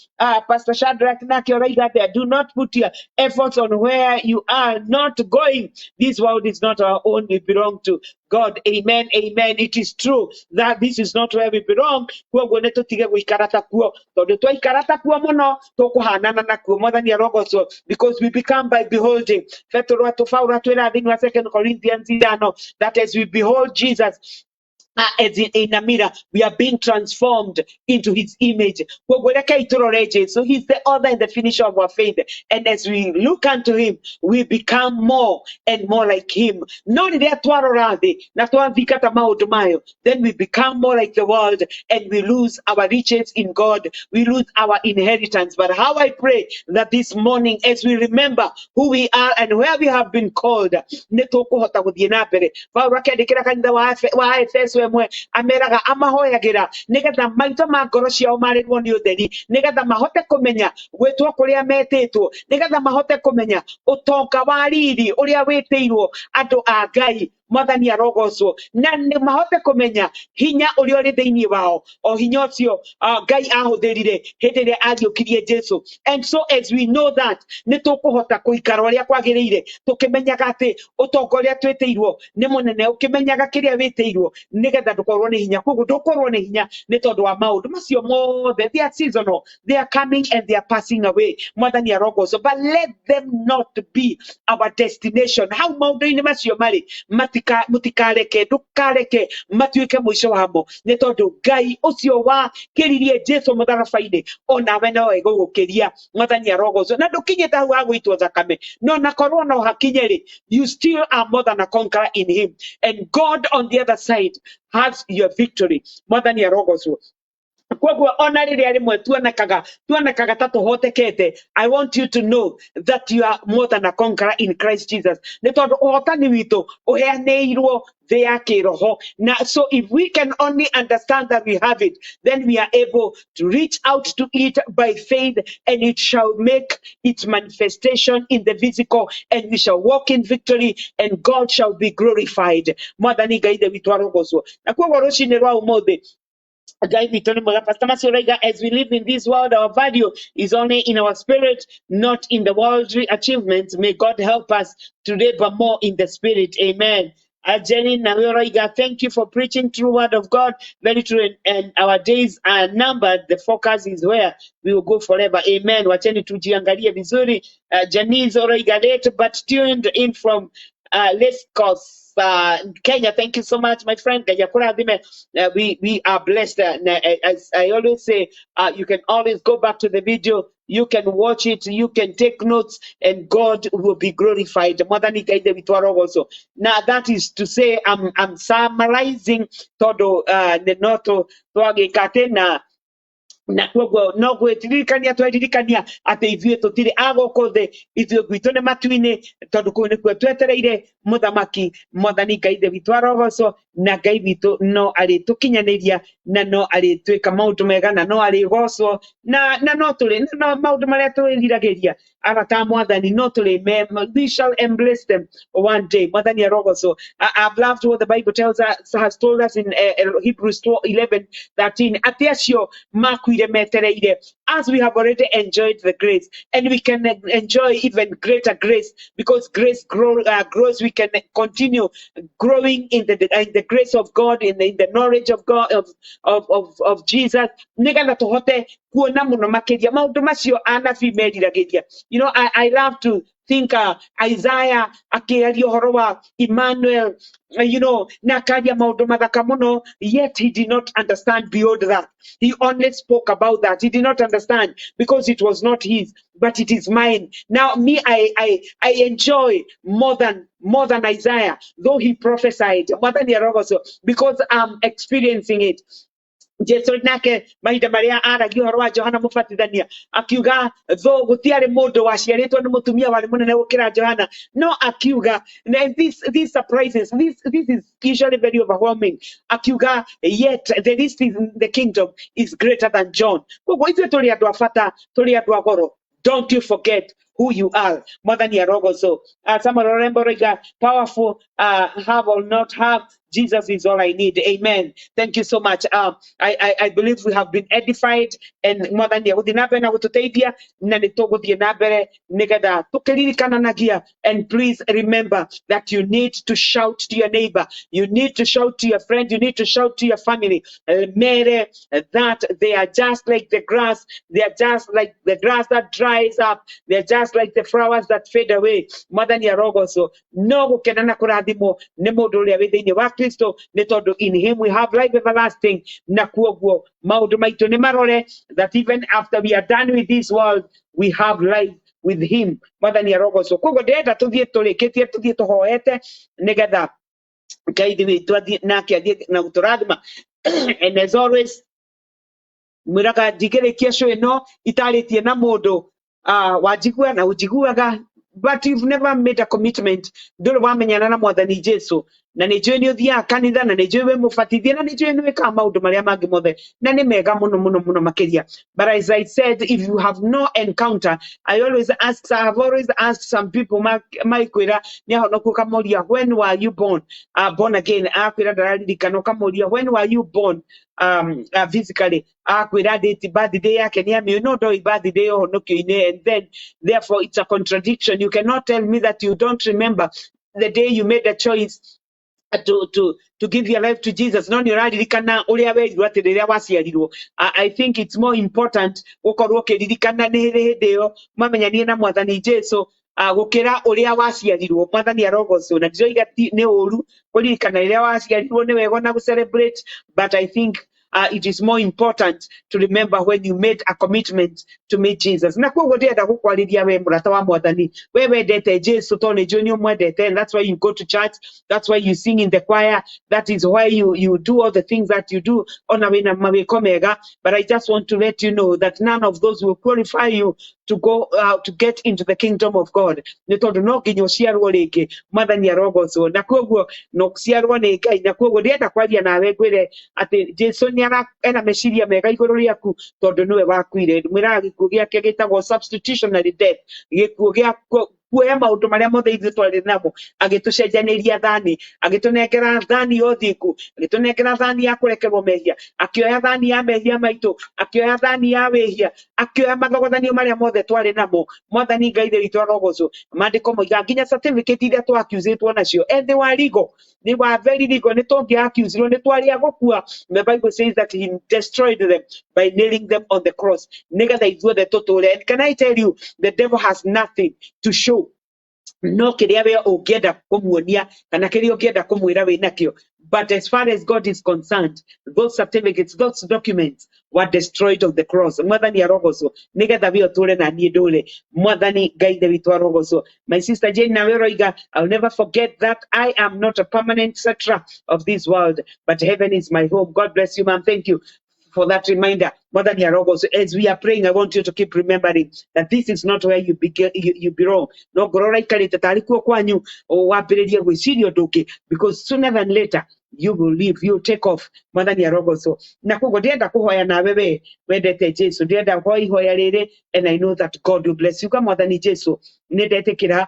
Pastor Shadrach nake ũraiga atĩa? Do not put your efforts on where you are not going. This world is not our own, we belong to God. Amen, amen. It is true that this is not where we belong. Koguo nĩ tũtige gũikara ta kuo, tondũ twaikara ta kuo mũno tũkũhanana nakuo. Mwathani arogocwo. Because we become by beholding. Petero atũ Paulo atwĩra thĩinĩ wa Second Corinthians 5 that as we behold Jesus as in a mirror, we are being transformed into his image. Koguo rekei tũrore Jesu. He's the author and the finisher of our faith. And as we look unto him, we become more and more like him. No rĩrĩa twarora thĩ na twathingata maũndũ mayo, then we become more like the world and we lose our riches in God. We lose our inheritance. But how I pray that this morning, as we remember who we are and where we have been called, nĩ tũkũhota gũthiĩ na mbere. Paulo akĩandĩkĩra kanitha wa Efeso ĩmwe, ameraga amahoyagĩra nĩgetha maitho ma ngoro ciao marĩrwo nĩ ũtheri, nĩgetha mahote kũmenya gwĩtwo kũrĩa metĩtwo, nĩgetha mahote kũmenya ũtonga wa riri ũrĩa wĩtĩirwo andũ a Ngai. Mwathani arogocwo. Na nĩ mahote kũmenya hinya ũrĩa ũrĩ thĩinĩ wao, o hinya ũcio Ngai ahũthĩrire hĩndĩ ĩrĩa ariũkirie Jesu. And so as we know that, nĩ tũkũhota kũikara ũrĩa kwagĩrĩire, tũkĩmenyaga atĩ ũtonga ũrĩa twĩtĩirwo nĩ mũnene, ũkĩmenyaga kĩrĩa wĩtĩirwo, nĩgetha ndũkorwo nĩ hinya. Koguo ndũkorwo nĩ hinya nĩ tondũ wa maũndũ macio mothe. They are seasonal, they are coming and they are passing away. Mwathani arogocwo. But let them not be our destination. Hau maũndũ-inĩ macio marĩ mũtikareke, ndũkareke matuĩke mũico wamo, nĩ tondũ Ngai ũcio wakĩririe Jesu mũtharaba-inĩ onawe no egũgũkĩria. Mwathani arogocwo. Na ndũkinyĩte hau ha gũitwo thakame, no na korwo no hakinye rĩ, you still are more than a conqueror in him, and God on the other side has your victory. Mwathani arogocwo. Koguo ona rĩrĩa rĩmwe tuonekaga ta tũhotekete, I want you to know that you are more than a conqueror in Christ Jesus, nĩ tondũ ũhotani witũ ũheanĩirwo thĩ ya kĩroho. Na so if we can only understand that we have it, then we are able to reach out to it by faith, and it shall make its manifestation in the physical, and we shall walk in victory, and God shall be glorified. Mwathani Ngai Ithe witũ arogocwo. Na koguo rũcinĩ rwa ũmũthĩ, Ngai witũ nĩ mwega. Pastor Macio Raiga, as we live in this world, our value is only in our spirit, not in the worldly achievements. May God help us to labor more in the spirit. Amen. Jenny nawe Raiga, thank you for preaching true word of God. Very true. And our days are numbered. The focus is where we will go forever. Amen. Wacheni tujiangalie vizuri. Janice Oraiga, late but tuned in from Lescos. Kenya. Thank you so much, my friend. Ngai akũrathime. We are blessed. As I always say, you can always go back to the video. You can watch it. You can take notes, and God will be glorified. Mwathani Ngai Ithe witũ arogocwo. Now that is to say, I'm summarizing tondũ nĩ no twagĩka atĩ na koguo no gwĩtirikania tweririkania atĩ ithuĩ tũtirĩ a gũkũ thĩ, ithuĩ gwitũ nĩ matu-inĩ, tondũ kũu nĩkuo twetereire mũthamaki. Mwathani Ngai Ithe witũ arogocwo, na Ngai witũ no arĩtũkinyanĩria, na no arĩtwĩka maũndũ mega, na no arĩgocwo, na no tũrĩ no maũndũ marĩa twĩriragĩria arata a Mwathani no tũrĩ we shall embrace them one day. Mwathani arogocwo. I've loved what the Bible tells us, has told us in Hebrews 11 13, atĩ acio makuire metereire, as we have already enjoyed the grace, and we can enjoy even greater grace, because grace grows. We can continue growing in the grace of God, in the knowledge of God, of Jesus, nĩgetha tũhote kuona mũno makĩria maũndũ macio anabii meriragĩria. I love to think Isaiah akĩaria ũhoro wa Emmanuel, na akaria maũndũ mathaka mũno, yet he did not understand beyond that. He only spoke about that. He did not understand because it was not his, but it is mine. Now, me, I enjoy more than Isaiah, though he prophesied. Mwathani arogocwo, because I'm experiencing it. Jesu nake mahinda marĩa aragia ũhoro wa Johana Mũbatithania, akiuga tho gũtiarĩ mũndũ waciarĩtwo nĩ mũtumia warĩ mũnene gũkĩra Johana, no akiuga, and this surprises, this is usually very overwhelming, akiuga, yet the least in the kingdom is greater than John. Koguo ithuĩ tũrĩ andũ a bata, tũrĩ andũ a goro. Don't you forget who you are. Mwathani arogocwo. Samuel Orembo roiga powerful. Have or not have, Jesus is all I need. Amen. Thank you so much. I believe we have been edified, and Mwathani agũthiĩ na mbere na gũtũteithia, na nĩ tũgũthiĩ na mbere nĩgetha tũkĩririkananagia. And please remember that you need to shout to your neighbor, you need to shout to your friend, you need to shout to your family. Mere that they are just like the grass, they are just like the grass that dries up, they are just like the flowers that fade away. Mwathani arogocwo. No gũkena na kũrathimwo nĩ mũndũ ũrĩa wĩ thĩinĩ wa Kristo, nĩ tondũ in him we have life everlasting. Na kuoguo maũndũ maitũ nĩ marore that even after we are done with this world, we have life with him. Mwathani arogocwo. Koguo ndĩrenda tũthiĩ tũrĩkĩtie, tũthiĩ tũhoete nĩgetha Ngai witũ athiĩ nake athiĩ na gũtũrathima. And as always, mwĩraga ndingĩrĩkia show ĩno itarĩtie na mũndũ wanjigua na ũnjiguaga, but you've never made a commitment, ndũrĩ wamenyana na Mwathani Jesu, na nĩ njũĩ nĩ ũthiaga kanitha, na nĩ njũĩ wĩ mũbatithie, na nĩ njũĩ nĩ wĩkaga maũndũ marĩa mangĩ mothe, na nĩ mega mũno mũno mũno makĩria. But as I said, if you have no encounter, I always ask, I have always asked some people, maikwĩra nĩ ahonoku, ũkamoria, "When were you born born again?" Akwĩra ndararirikana. Ũkamũria, "When were you born physically?" Akwĩra date birthday yake nĩ amĩũĩ, no ndoĩ birthday ũhonokio-inĩ. And then therefore it's a contradiction. You cannot tell me that you don't remember the day you made a choice to give your life to Jesus, no nĩ ũraririkana ũrĩa werirwo atĩ rĩrĩa waciarirwo. I think it's more important gũkorwo ũkĩririkana nĩ hĩndĩ ĩyo mwamenyanie na Mwathani Jesu gũkĩra ũrĩa waciarirwo. Mwathani arogocwo. Na ndiroiga nĩ ũru kũririkana rĩrĩa waciarirwo, nĩ wega na gũ-celebrate, but I think it is more important to remember when you made a commitment to meet Jesus. Na koguo ndĩrenda gũkwarĩria we mũrata wa Mwathani, we wendete Jesu, tondũ nĩ njũĩ nĩ ũmwendete, and that's why you go to church, that's why you sing in the choir, that is why you do all the things that you do, ona wĩna mawĩko mega. But I just want to let you know that none of those will qualify you to go to get into the kingdom of God, nĩ tondũ no nginya ũciarwo rĩngĩ. Mwathani arogocwo. Na koguo no ciarwo nĩ Ngai. Na koguo ndĩrenda kwaria nawe ngwĩre atĩ Jesu nĩ ena meciria mega igũrũ rĩaku, tondũ nĩwe wakuire. Mwĩraga gĩkuũ gĩake gĩtagwo substitutionary death, gĩkuũ gĩa kuoya maũndũ marĩa mothe ithuĩ twarĩ namo, agĩtũcenjanĩria thani, agĩtũnengera thani ya ũthingu, agĩtũnengera thani ya kũrekerwo mehia, akĩoya thani ya mehia maitũ, akĩoya thani ya wĩhia, akĩoya mathogothanio marĩa mothe twarĩ namo. Mwathani Ngai Ithe witũ arogocwo. Maandĩko moigaga nginya certificate iria twa-accusĩtwo nacio, and they were legal, they were very legal, nĩ tũngĩa-accusirwo, nĩ twarĩ a gũkua. The Bible says that he destroyed them by nailing them on the cross, nĩgetha ithuothe tũtũre. And can I tell you, the devil has nothing to show. No kĩrĩa we ũngĩenda kũmuonia kana kĩrĩa ũngĩenda kũmwĩra wĩ nakĩo, but as far as God is concerned, those certificates, those documents were destroyed on the cross. Mwathani arogocwo, nĩgetha we ũtũre na niĩ ndũre. Mwathani Ngai Ithe witũ arogocwo. My sister Jane nawe ũroiga, "I'll never forget that I am not a permanent settler of this world, but heaven is my home." God bless you, ma'am. Thank you for that reminder. Mwathani arogocwo. As we are praying, I want you to keep remembering that this is not where you begin, you belong. No ngorwo ũraikarĩte tarĩ kuo kwanyu, wambĩrĩrie gwĩciria ũndũ ũngĩ, because sooner than later you will leave, you will take off. Mwathani arogocwo. Na koguo ndĩrenda kũhoya nawe we wendete Jesu, ndĩrenda kũhoya ihoya rĩrĩ, and I know that God will bless you. Ka Mwathani Jesu, nĩ ndetĩkĩra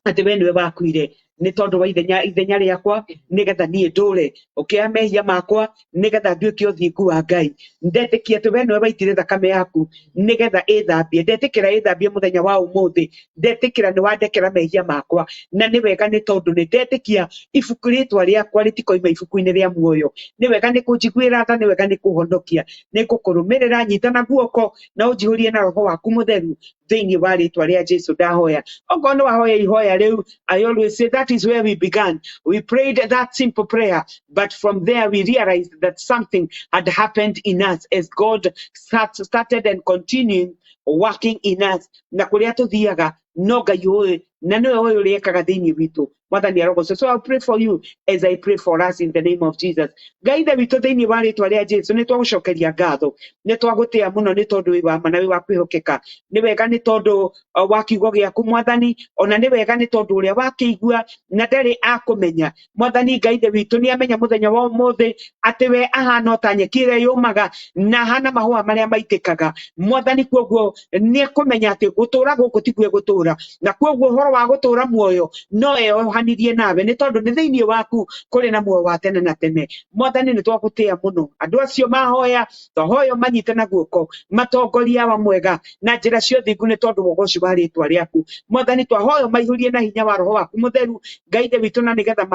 atĩ we nĩwe wakuire nĩ tondũ wa ithenya rĩakwa, nĩgetha niĩ ndũre, ũkĩoya mehia makwa nĩgetha nduĩke ũthingu wa Ngai. Ndetĩkia atĩ we nĩwe waitire thakame yaku nĩgetha ĩthambie. Ndetĩkĩra ĩthambie mũthenya wa ũmũthĩ. Ndetĩkĩra nĩ wandekera mehia makwa, na nĩ wega nĩ tondũ nĩ ndetĩkia ibuku rĩtwa rĩakwa rĩtikoima ibuku-inĩ rĩa muoyo. Nĩ wega nĩ kũnjiguĩra tha, nĩ wega nĩ kũhonokia. Nĩ ngũkũrũmĩrĩra, nyita na guoko na ũnjihũrie na roho waku mũtheru. Thĩinĩ wa rĩtwa rĩa Jesu ndahoya. Okorwo nĩ wahoya ihoya rĩu, I always say that is where we began. We prayed that simple prayer, but from there we realized that something had happened in us as God started and continuing working in us. Na kũrĩa tũthiaga no Ngai ũĩ, na nĩwe ũĩ ũrĩa ekaga thĩinĩ witũ. Mwathani arogocwo. So I'll pray for you as I pray for us in the name of Jesus. Ngai Ithe witũ, thĩinĩ wa rĩtwa rĩa Jesu, nĩ twagũcokeria ngatho, nĩ twagũtĩa mũno nĩ tondũ wĩ wa ma na wĩ wa kwĩhokeka. Nĩ wega nĩ tondũ wa kiugo gĩaku, Mwathani, ona nĩ wega nĩ tondũ ũrĩa wakĩigua na ndarĩ akũmenya, Mwathani Ngai Ithe witũ, nĩ amenya mũthenya wa ũmũthĩ atĩ we ahana o ta nyeki ĩrĩa yũmaga na ahana mahũa marĩa maitĩkaga. Mwathani, kuoguo nĩ ekũmenya atĩ gũtũra gũkũ tikuo gũtũra, na kuoguo ũhoro wa gũtũra muoyo no eyohanirie nawe, nĩ tondũ nĩ thĩinĩ waku kũrĩ na muoyo wa tene na tene. Mwathani, nĩ twagũtĩa mũno. Andũ acio mahoya, twahoya manyite na guoko, matongoria wa mwega na njĩra cia ũthingu, nĩ tondũ wa ũgoci wa rĩtwa rĩaku. Mwathani, twahoya maihũrie na hinya wa roho waku mũtheru, Ngai Ithe witũ, na nĩgetha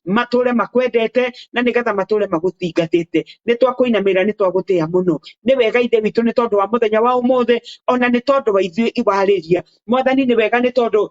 matũre makwendete, na nĩgetha matũre magũthingatĩte. Nĩ twakũinamĩrĩra, nĩ twagũtĩa mũno. Nĩ wega, Ithe witũ, nĩ tondũ wa mũthenya wa ũmũthĩ, ona nĩ tondũ wa ithuĩ iwarĩria. Mwathani, nĩ wega nĩ tondũ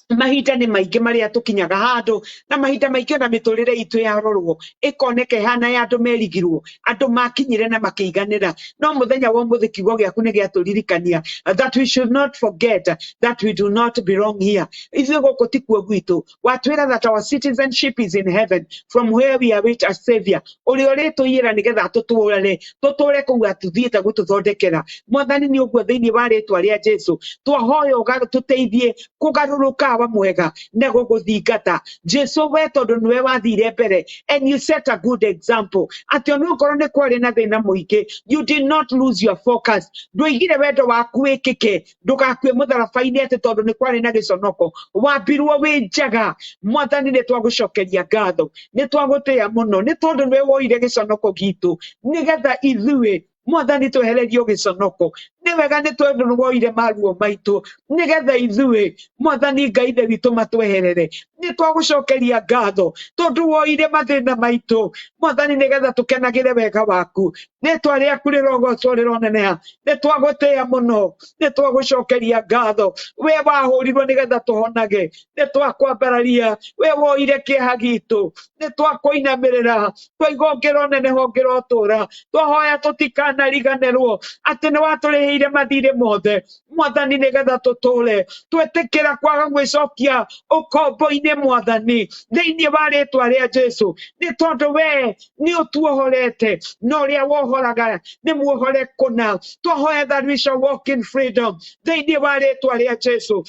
mahinda nĩ maingĩ marĩa tũkinyaga handũ, na mahinda maingĩ ona mĩtũrĩre itũ yarorwo ĩkoneka ĩhana ya andũ merigirwo, andũ makinyire na makĩiganĩra. No mũthenya wa ũmũthĩ kiugo gĩaku nĩ gĩatũririkania that we should not forget that we do not belong here. Ithuĩ gũkũ tikuo gwitũ. Watwĩra that our citizenship is in heaven, from where we await a savior, ũrĩa ũrĩtũiyĩra nĩgetha atũtũre, tũtũre kũu atũthiĩte gũtũthondekera. Mwathani, nĩ ũguo, thĩinĩ wa rĩtwa rĩa Jesu twahoya tũteithie kũgarũrũka wa mwega na gũgũthingata, Jesu, we tondũ nĩwe wathire mbere and you set a good example, atĩ ona okorwo nĩ kwarĩ na thĩna mũingĩ, you did not lose your focus. Ndũigire wendo waku wĩkĩke, ndũgakue mũtharaba-inĩ atĩ tondũ nĩ kwarĩ na gĩconoko, wambirwo wĩ njaga. Mwathani, nĩ twagũcokeria ngatho, nĩ twagũtĩa mũno nĩ tondũ nĩwe woire gĩconoko gitũ nĩgetha ithuĩ, Mwathani, twehererio gĩconoko. Nĩ wega nĩ tondũ nĩ woire maruo maitũ nĩgetha ithuĩ, Mwathani Ngai Ithe witũ, matweherere. Nĩ twagũcokeria ngatho tondũ woire mathĩna maitũ, Mwathani, nĩgetha tũkenagĩre wega waku. Rĩtwa rĩaku rĩrogocwo, rĩroneneha. Nĩ twagũtĩa mũno, nĩ twagũcokeria ngatho. We wahũrirwo nĩgetha tũhonage. Nĩ twakwambararia, we woire kĩeha gitũ. Nĩ twakũinamĩrĩra, twaiga ũngĩroneneha, ũngĩrotũra. Twahoya tũtikanariganĩrwo atĩ nĩ watũrĩhĩire mathirĩ mothe, Mwathani, nĩgetha tũtũre. Twetĩkĩra kwaga gwĩcokia ũkombo-inĩ, Mwathani, thĩinĩ wa rĩtwa rĩa Jesu, nĩ tondũ we nĩ ũtuohorete, na ũrĩa wohoraga nĩ muohore kũna. Twahoya that we shall walk in freedom thĩinĩ wa rĩtwa rĩa Jesu.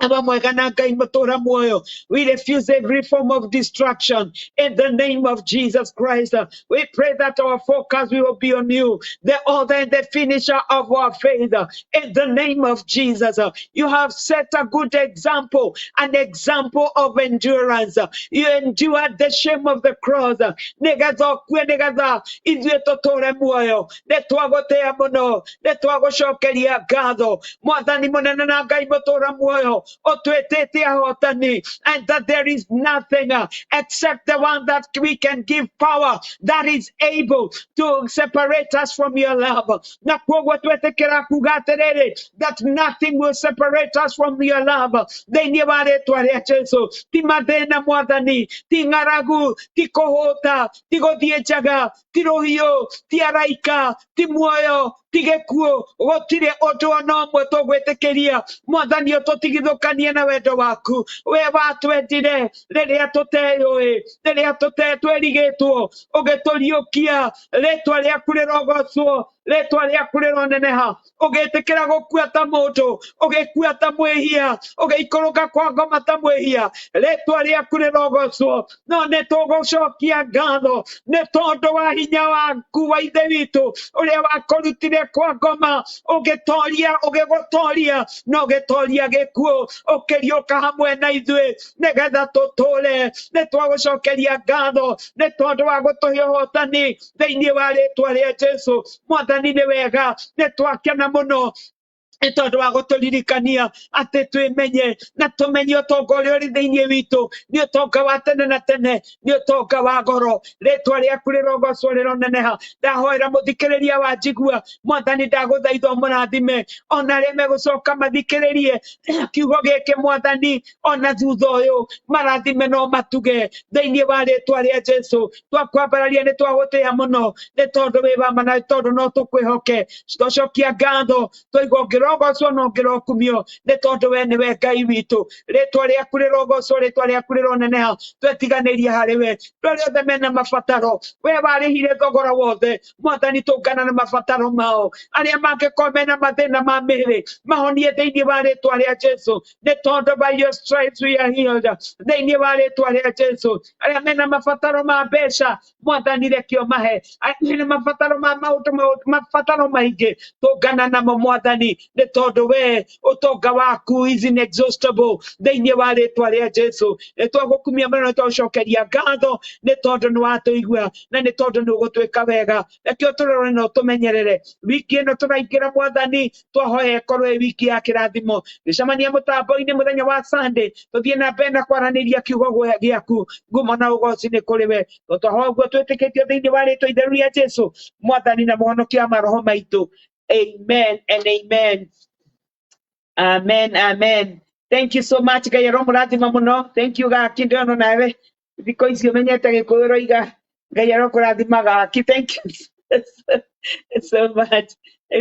Aba mwega na Ngai mũtũra muoyo, we refuse every form of distraction in the name of Jesus Christ. We pray that our focus will be on you, the author and the finisher of our faith. In the name of Jesus, you have set a good example, an example of endurance. You endured the shame of the cross. Nĩgetha ũkue, nĩgetha ithuĩ tũtũre muoyo. Nĩ twagũtĩa mũno, nĩ twagũcokeria ngatho, Mwathani mũnene na Ngai mũtũra muoyo. Ũtwĩtĩte ahotani, and that there is nothing except the one that we can give power that is able to separate us from your love. Na kwoguo twetĩkĩra kuga atĩrĩrĩ, that nothing will separate us from your love. Thĩinĩ wa rĩtwa rĩa Jesu, ti mathĩna Mwathani, ti ng'aragu, ti kũhũta, ti gũthiĩ njaga, ti rũhiũ, ti araika, ti muoyo, ti gĩkuũ, gũtirĩ ũndũ ona ũmwe tũgwĩtĩkĩria Mwathani ũtũtigithũkanie na wendo waku. We watwendire rĩrĩa tũteyũĩ, rĩrĩa twĩrigĩtwo, ũgĩtũriũkia. Rĩtwa rĩaku rĩrogocwo, rĩtwa rĩaku rĩroneneha. Ũgĩtĩkĩra gũkua ta mũndũ, ũgĩkua ta mwĩhia, ũgĩikũrũka kwa ngoma ta mwĩhia. Rĩtwa rĩaku rĩrogocwo. No nĩ tũgũcokia ngatho nĩ tondũ wa hinya waku wa Ithe witũ ũrĩa wakũrutire kwa ngoma, ũgĩtoria, ũgĩgũtoria na ũgĩtoria gĩkuũ, ũkĩriũka hamwe na ithuĩ nĩgetha tũtũre. Nĩ twagũcokeria ngatho nĩ tondũ wa gũtũhe ũhotani thĩinĩ wa rĩtwa rĩa Jesu. Mwathani, nĩ wega, nĩ twakena mũno nĩ tondũ wa gũtũririkania atĩ twĩmenye na tũmenye ũtonga ũrĩa ũrĩ thĩinĩ witũ nĩ ũtonga wa tene na tene, nĩ ũtonga wa goro. Rĩtwa rĩaku rĩrogocwo, rĩroneneha. Ndahoera mũthikĩrĩria wa njigua, Mwathani, ndagũthaitha ũmũrathime, ona arĩa megũcoka mathikĩrĩrie kiugo gĩkĩ, Mwathani, ona thutha ũyũ marathime no matuge thĩinĩ wa rĩtwa rĩa Jesu. Twakwambararia, nĩ twagũtĩĩa mũno nĩ tondũ wĩ wa ma na nĩ tondũ no tũkwĩhoke. Twacokia ngatho, twaigua ũngĩrogocwo na ũngĩrokumio nĩ tondũ we nĩwe Ngai witũ. Rĩtwa rĩaku rĩrogocwo, rĩtwa rĩaku rĩroneneha. Twetiganĩria harĩ we andũ arĩa othe mena mabataro. We warĩhire thogora wothe, Mwathani, tũngana na mabataro mao. Arĩa mangĩkorwo mena mathĩna ma mĩĩrĩ, mahonie thĩinĩ wa rĩtwa rĩa Jesu, nĩ tondũ by your stripes we are healed, thĩinĩ wa rĩtwa rĩa Jesu. Arĩa mena mabataro ma mbeca, Mwathani, reke ũmahe. Arĩa mena mabataro ma maũndũ mabataro maingĩ, tũngana namo, Mwathani, nĩ tondũ we ũtonga waku is inexhaustible, thĩinĩ wa rĩtwa rĩa Jesu. Nĩ twagũkumia mũno, nĩ twagũcokeria ngatho nĩ tondũ nĩ watũigua na nĩ tondũ nĩ ũgũtwĩka wega. Reke ũtũrore na ũtũmenyerere wiki ĩno tũraingĩra. Mwathani, twahoya ĩkorwo ĩ wiki ya kĩrathimo. Gĩcemania mũtambo-inĩ mũthenya wa Sunday, tũthiĩ na mbere na kwaranĩria kiugo gĩaku. Ngumo na ũgoci nĩ kũrĩ we. Twahoya ũguo twĩtĩkĩtio thĩinĩ wa rĩtwa itheru rĩa Jesu, Mwathani na Mũhonokia wa maroho maitũ. Amen and amen. Amen, amen. Thank you so much. Ngai aromũrathima mũno. Thank you, Gaki. Ndĩrona nawe thikũ ici ũmenyete Gĩkũyũ, ũroiga Ngai arokũrathima, Gaki. Thank you so much.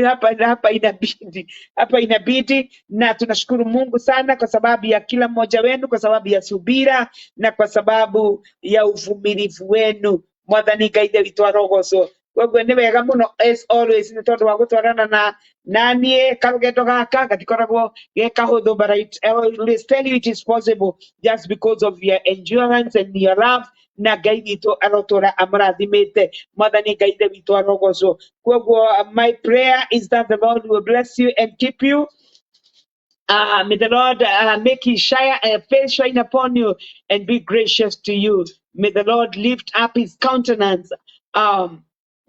Hapa inabidi, hapa inabidi, na tunashukuru Mungu sana kwa sababu ya kila mmoja wenu, kwa sababu ya subira na kwa sababu ya uvumilivu wenu. Mwathani Ngai ithe witũ arogocwo. Koguo nĩ wega mũno as always nĩ tondũ wa gũtwarana na naniĩ karũgendo gaka gatikoragwo ge kahũthũ, but I always tell you it is possible just because of your endurance and your love, na Ngai witũ arotũra amũrathimĩte. Mwathani Ngai ithe witũ arogocwo. Koguo my prayer is that the Lord will bless you and keep you. May the Lord make his face shine upon you and be gracious to you. May the Lord lift up his countenance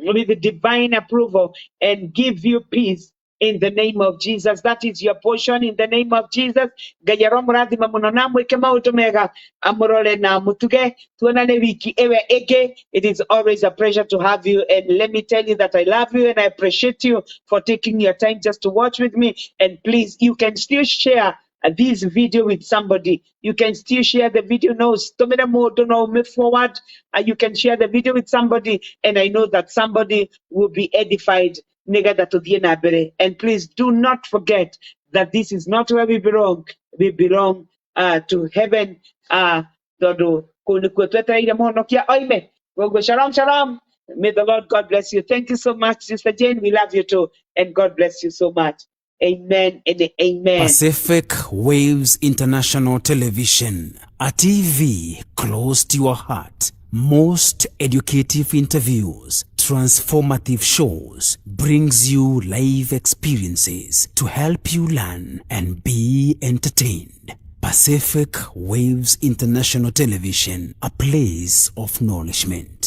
with divine approval and give you peace in the name of Jesus. That is your portion in the name of Jesus. Ngai aromũrathima mũno na amwĩke maũndũ mega, amũrore na amũtuge. Tuonane wiki ĩwe ĩngĩ. It is always a pleasure to have you, and let me tell you that I love you and I appreciate you for taking your time just to watch with me. And please, you can still share this video with somebody. You can still share the video. No, tumira mũndũ no move forward. You can share the video with somebody, and I know that somebody will be edified, nĩgetha tũthiĩ na mbere. And please do not forget that this is not where we belong. We belong to heaven, tondũ kũu nĩkuo twetereire Mũhonokia oime. Koguo shalom, shalom. May the Lord God bless you. Thank you so much, Sister Jane. We love you too, and God bless you so much. Amen and amen. Pacific Waves International Television, a TV close to your heart. Most educative interviews, transformative shows, brings you live experiences to help you learn and be entertained. Pacific Waves International Television, a place of nourishment.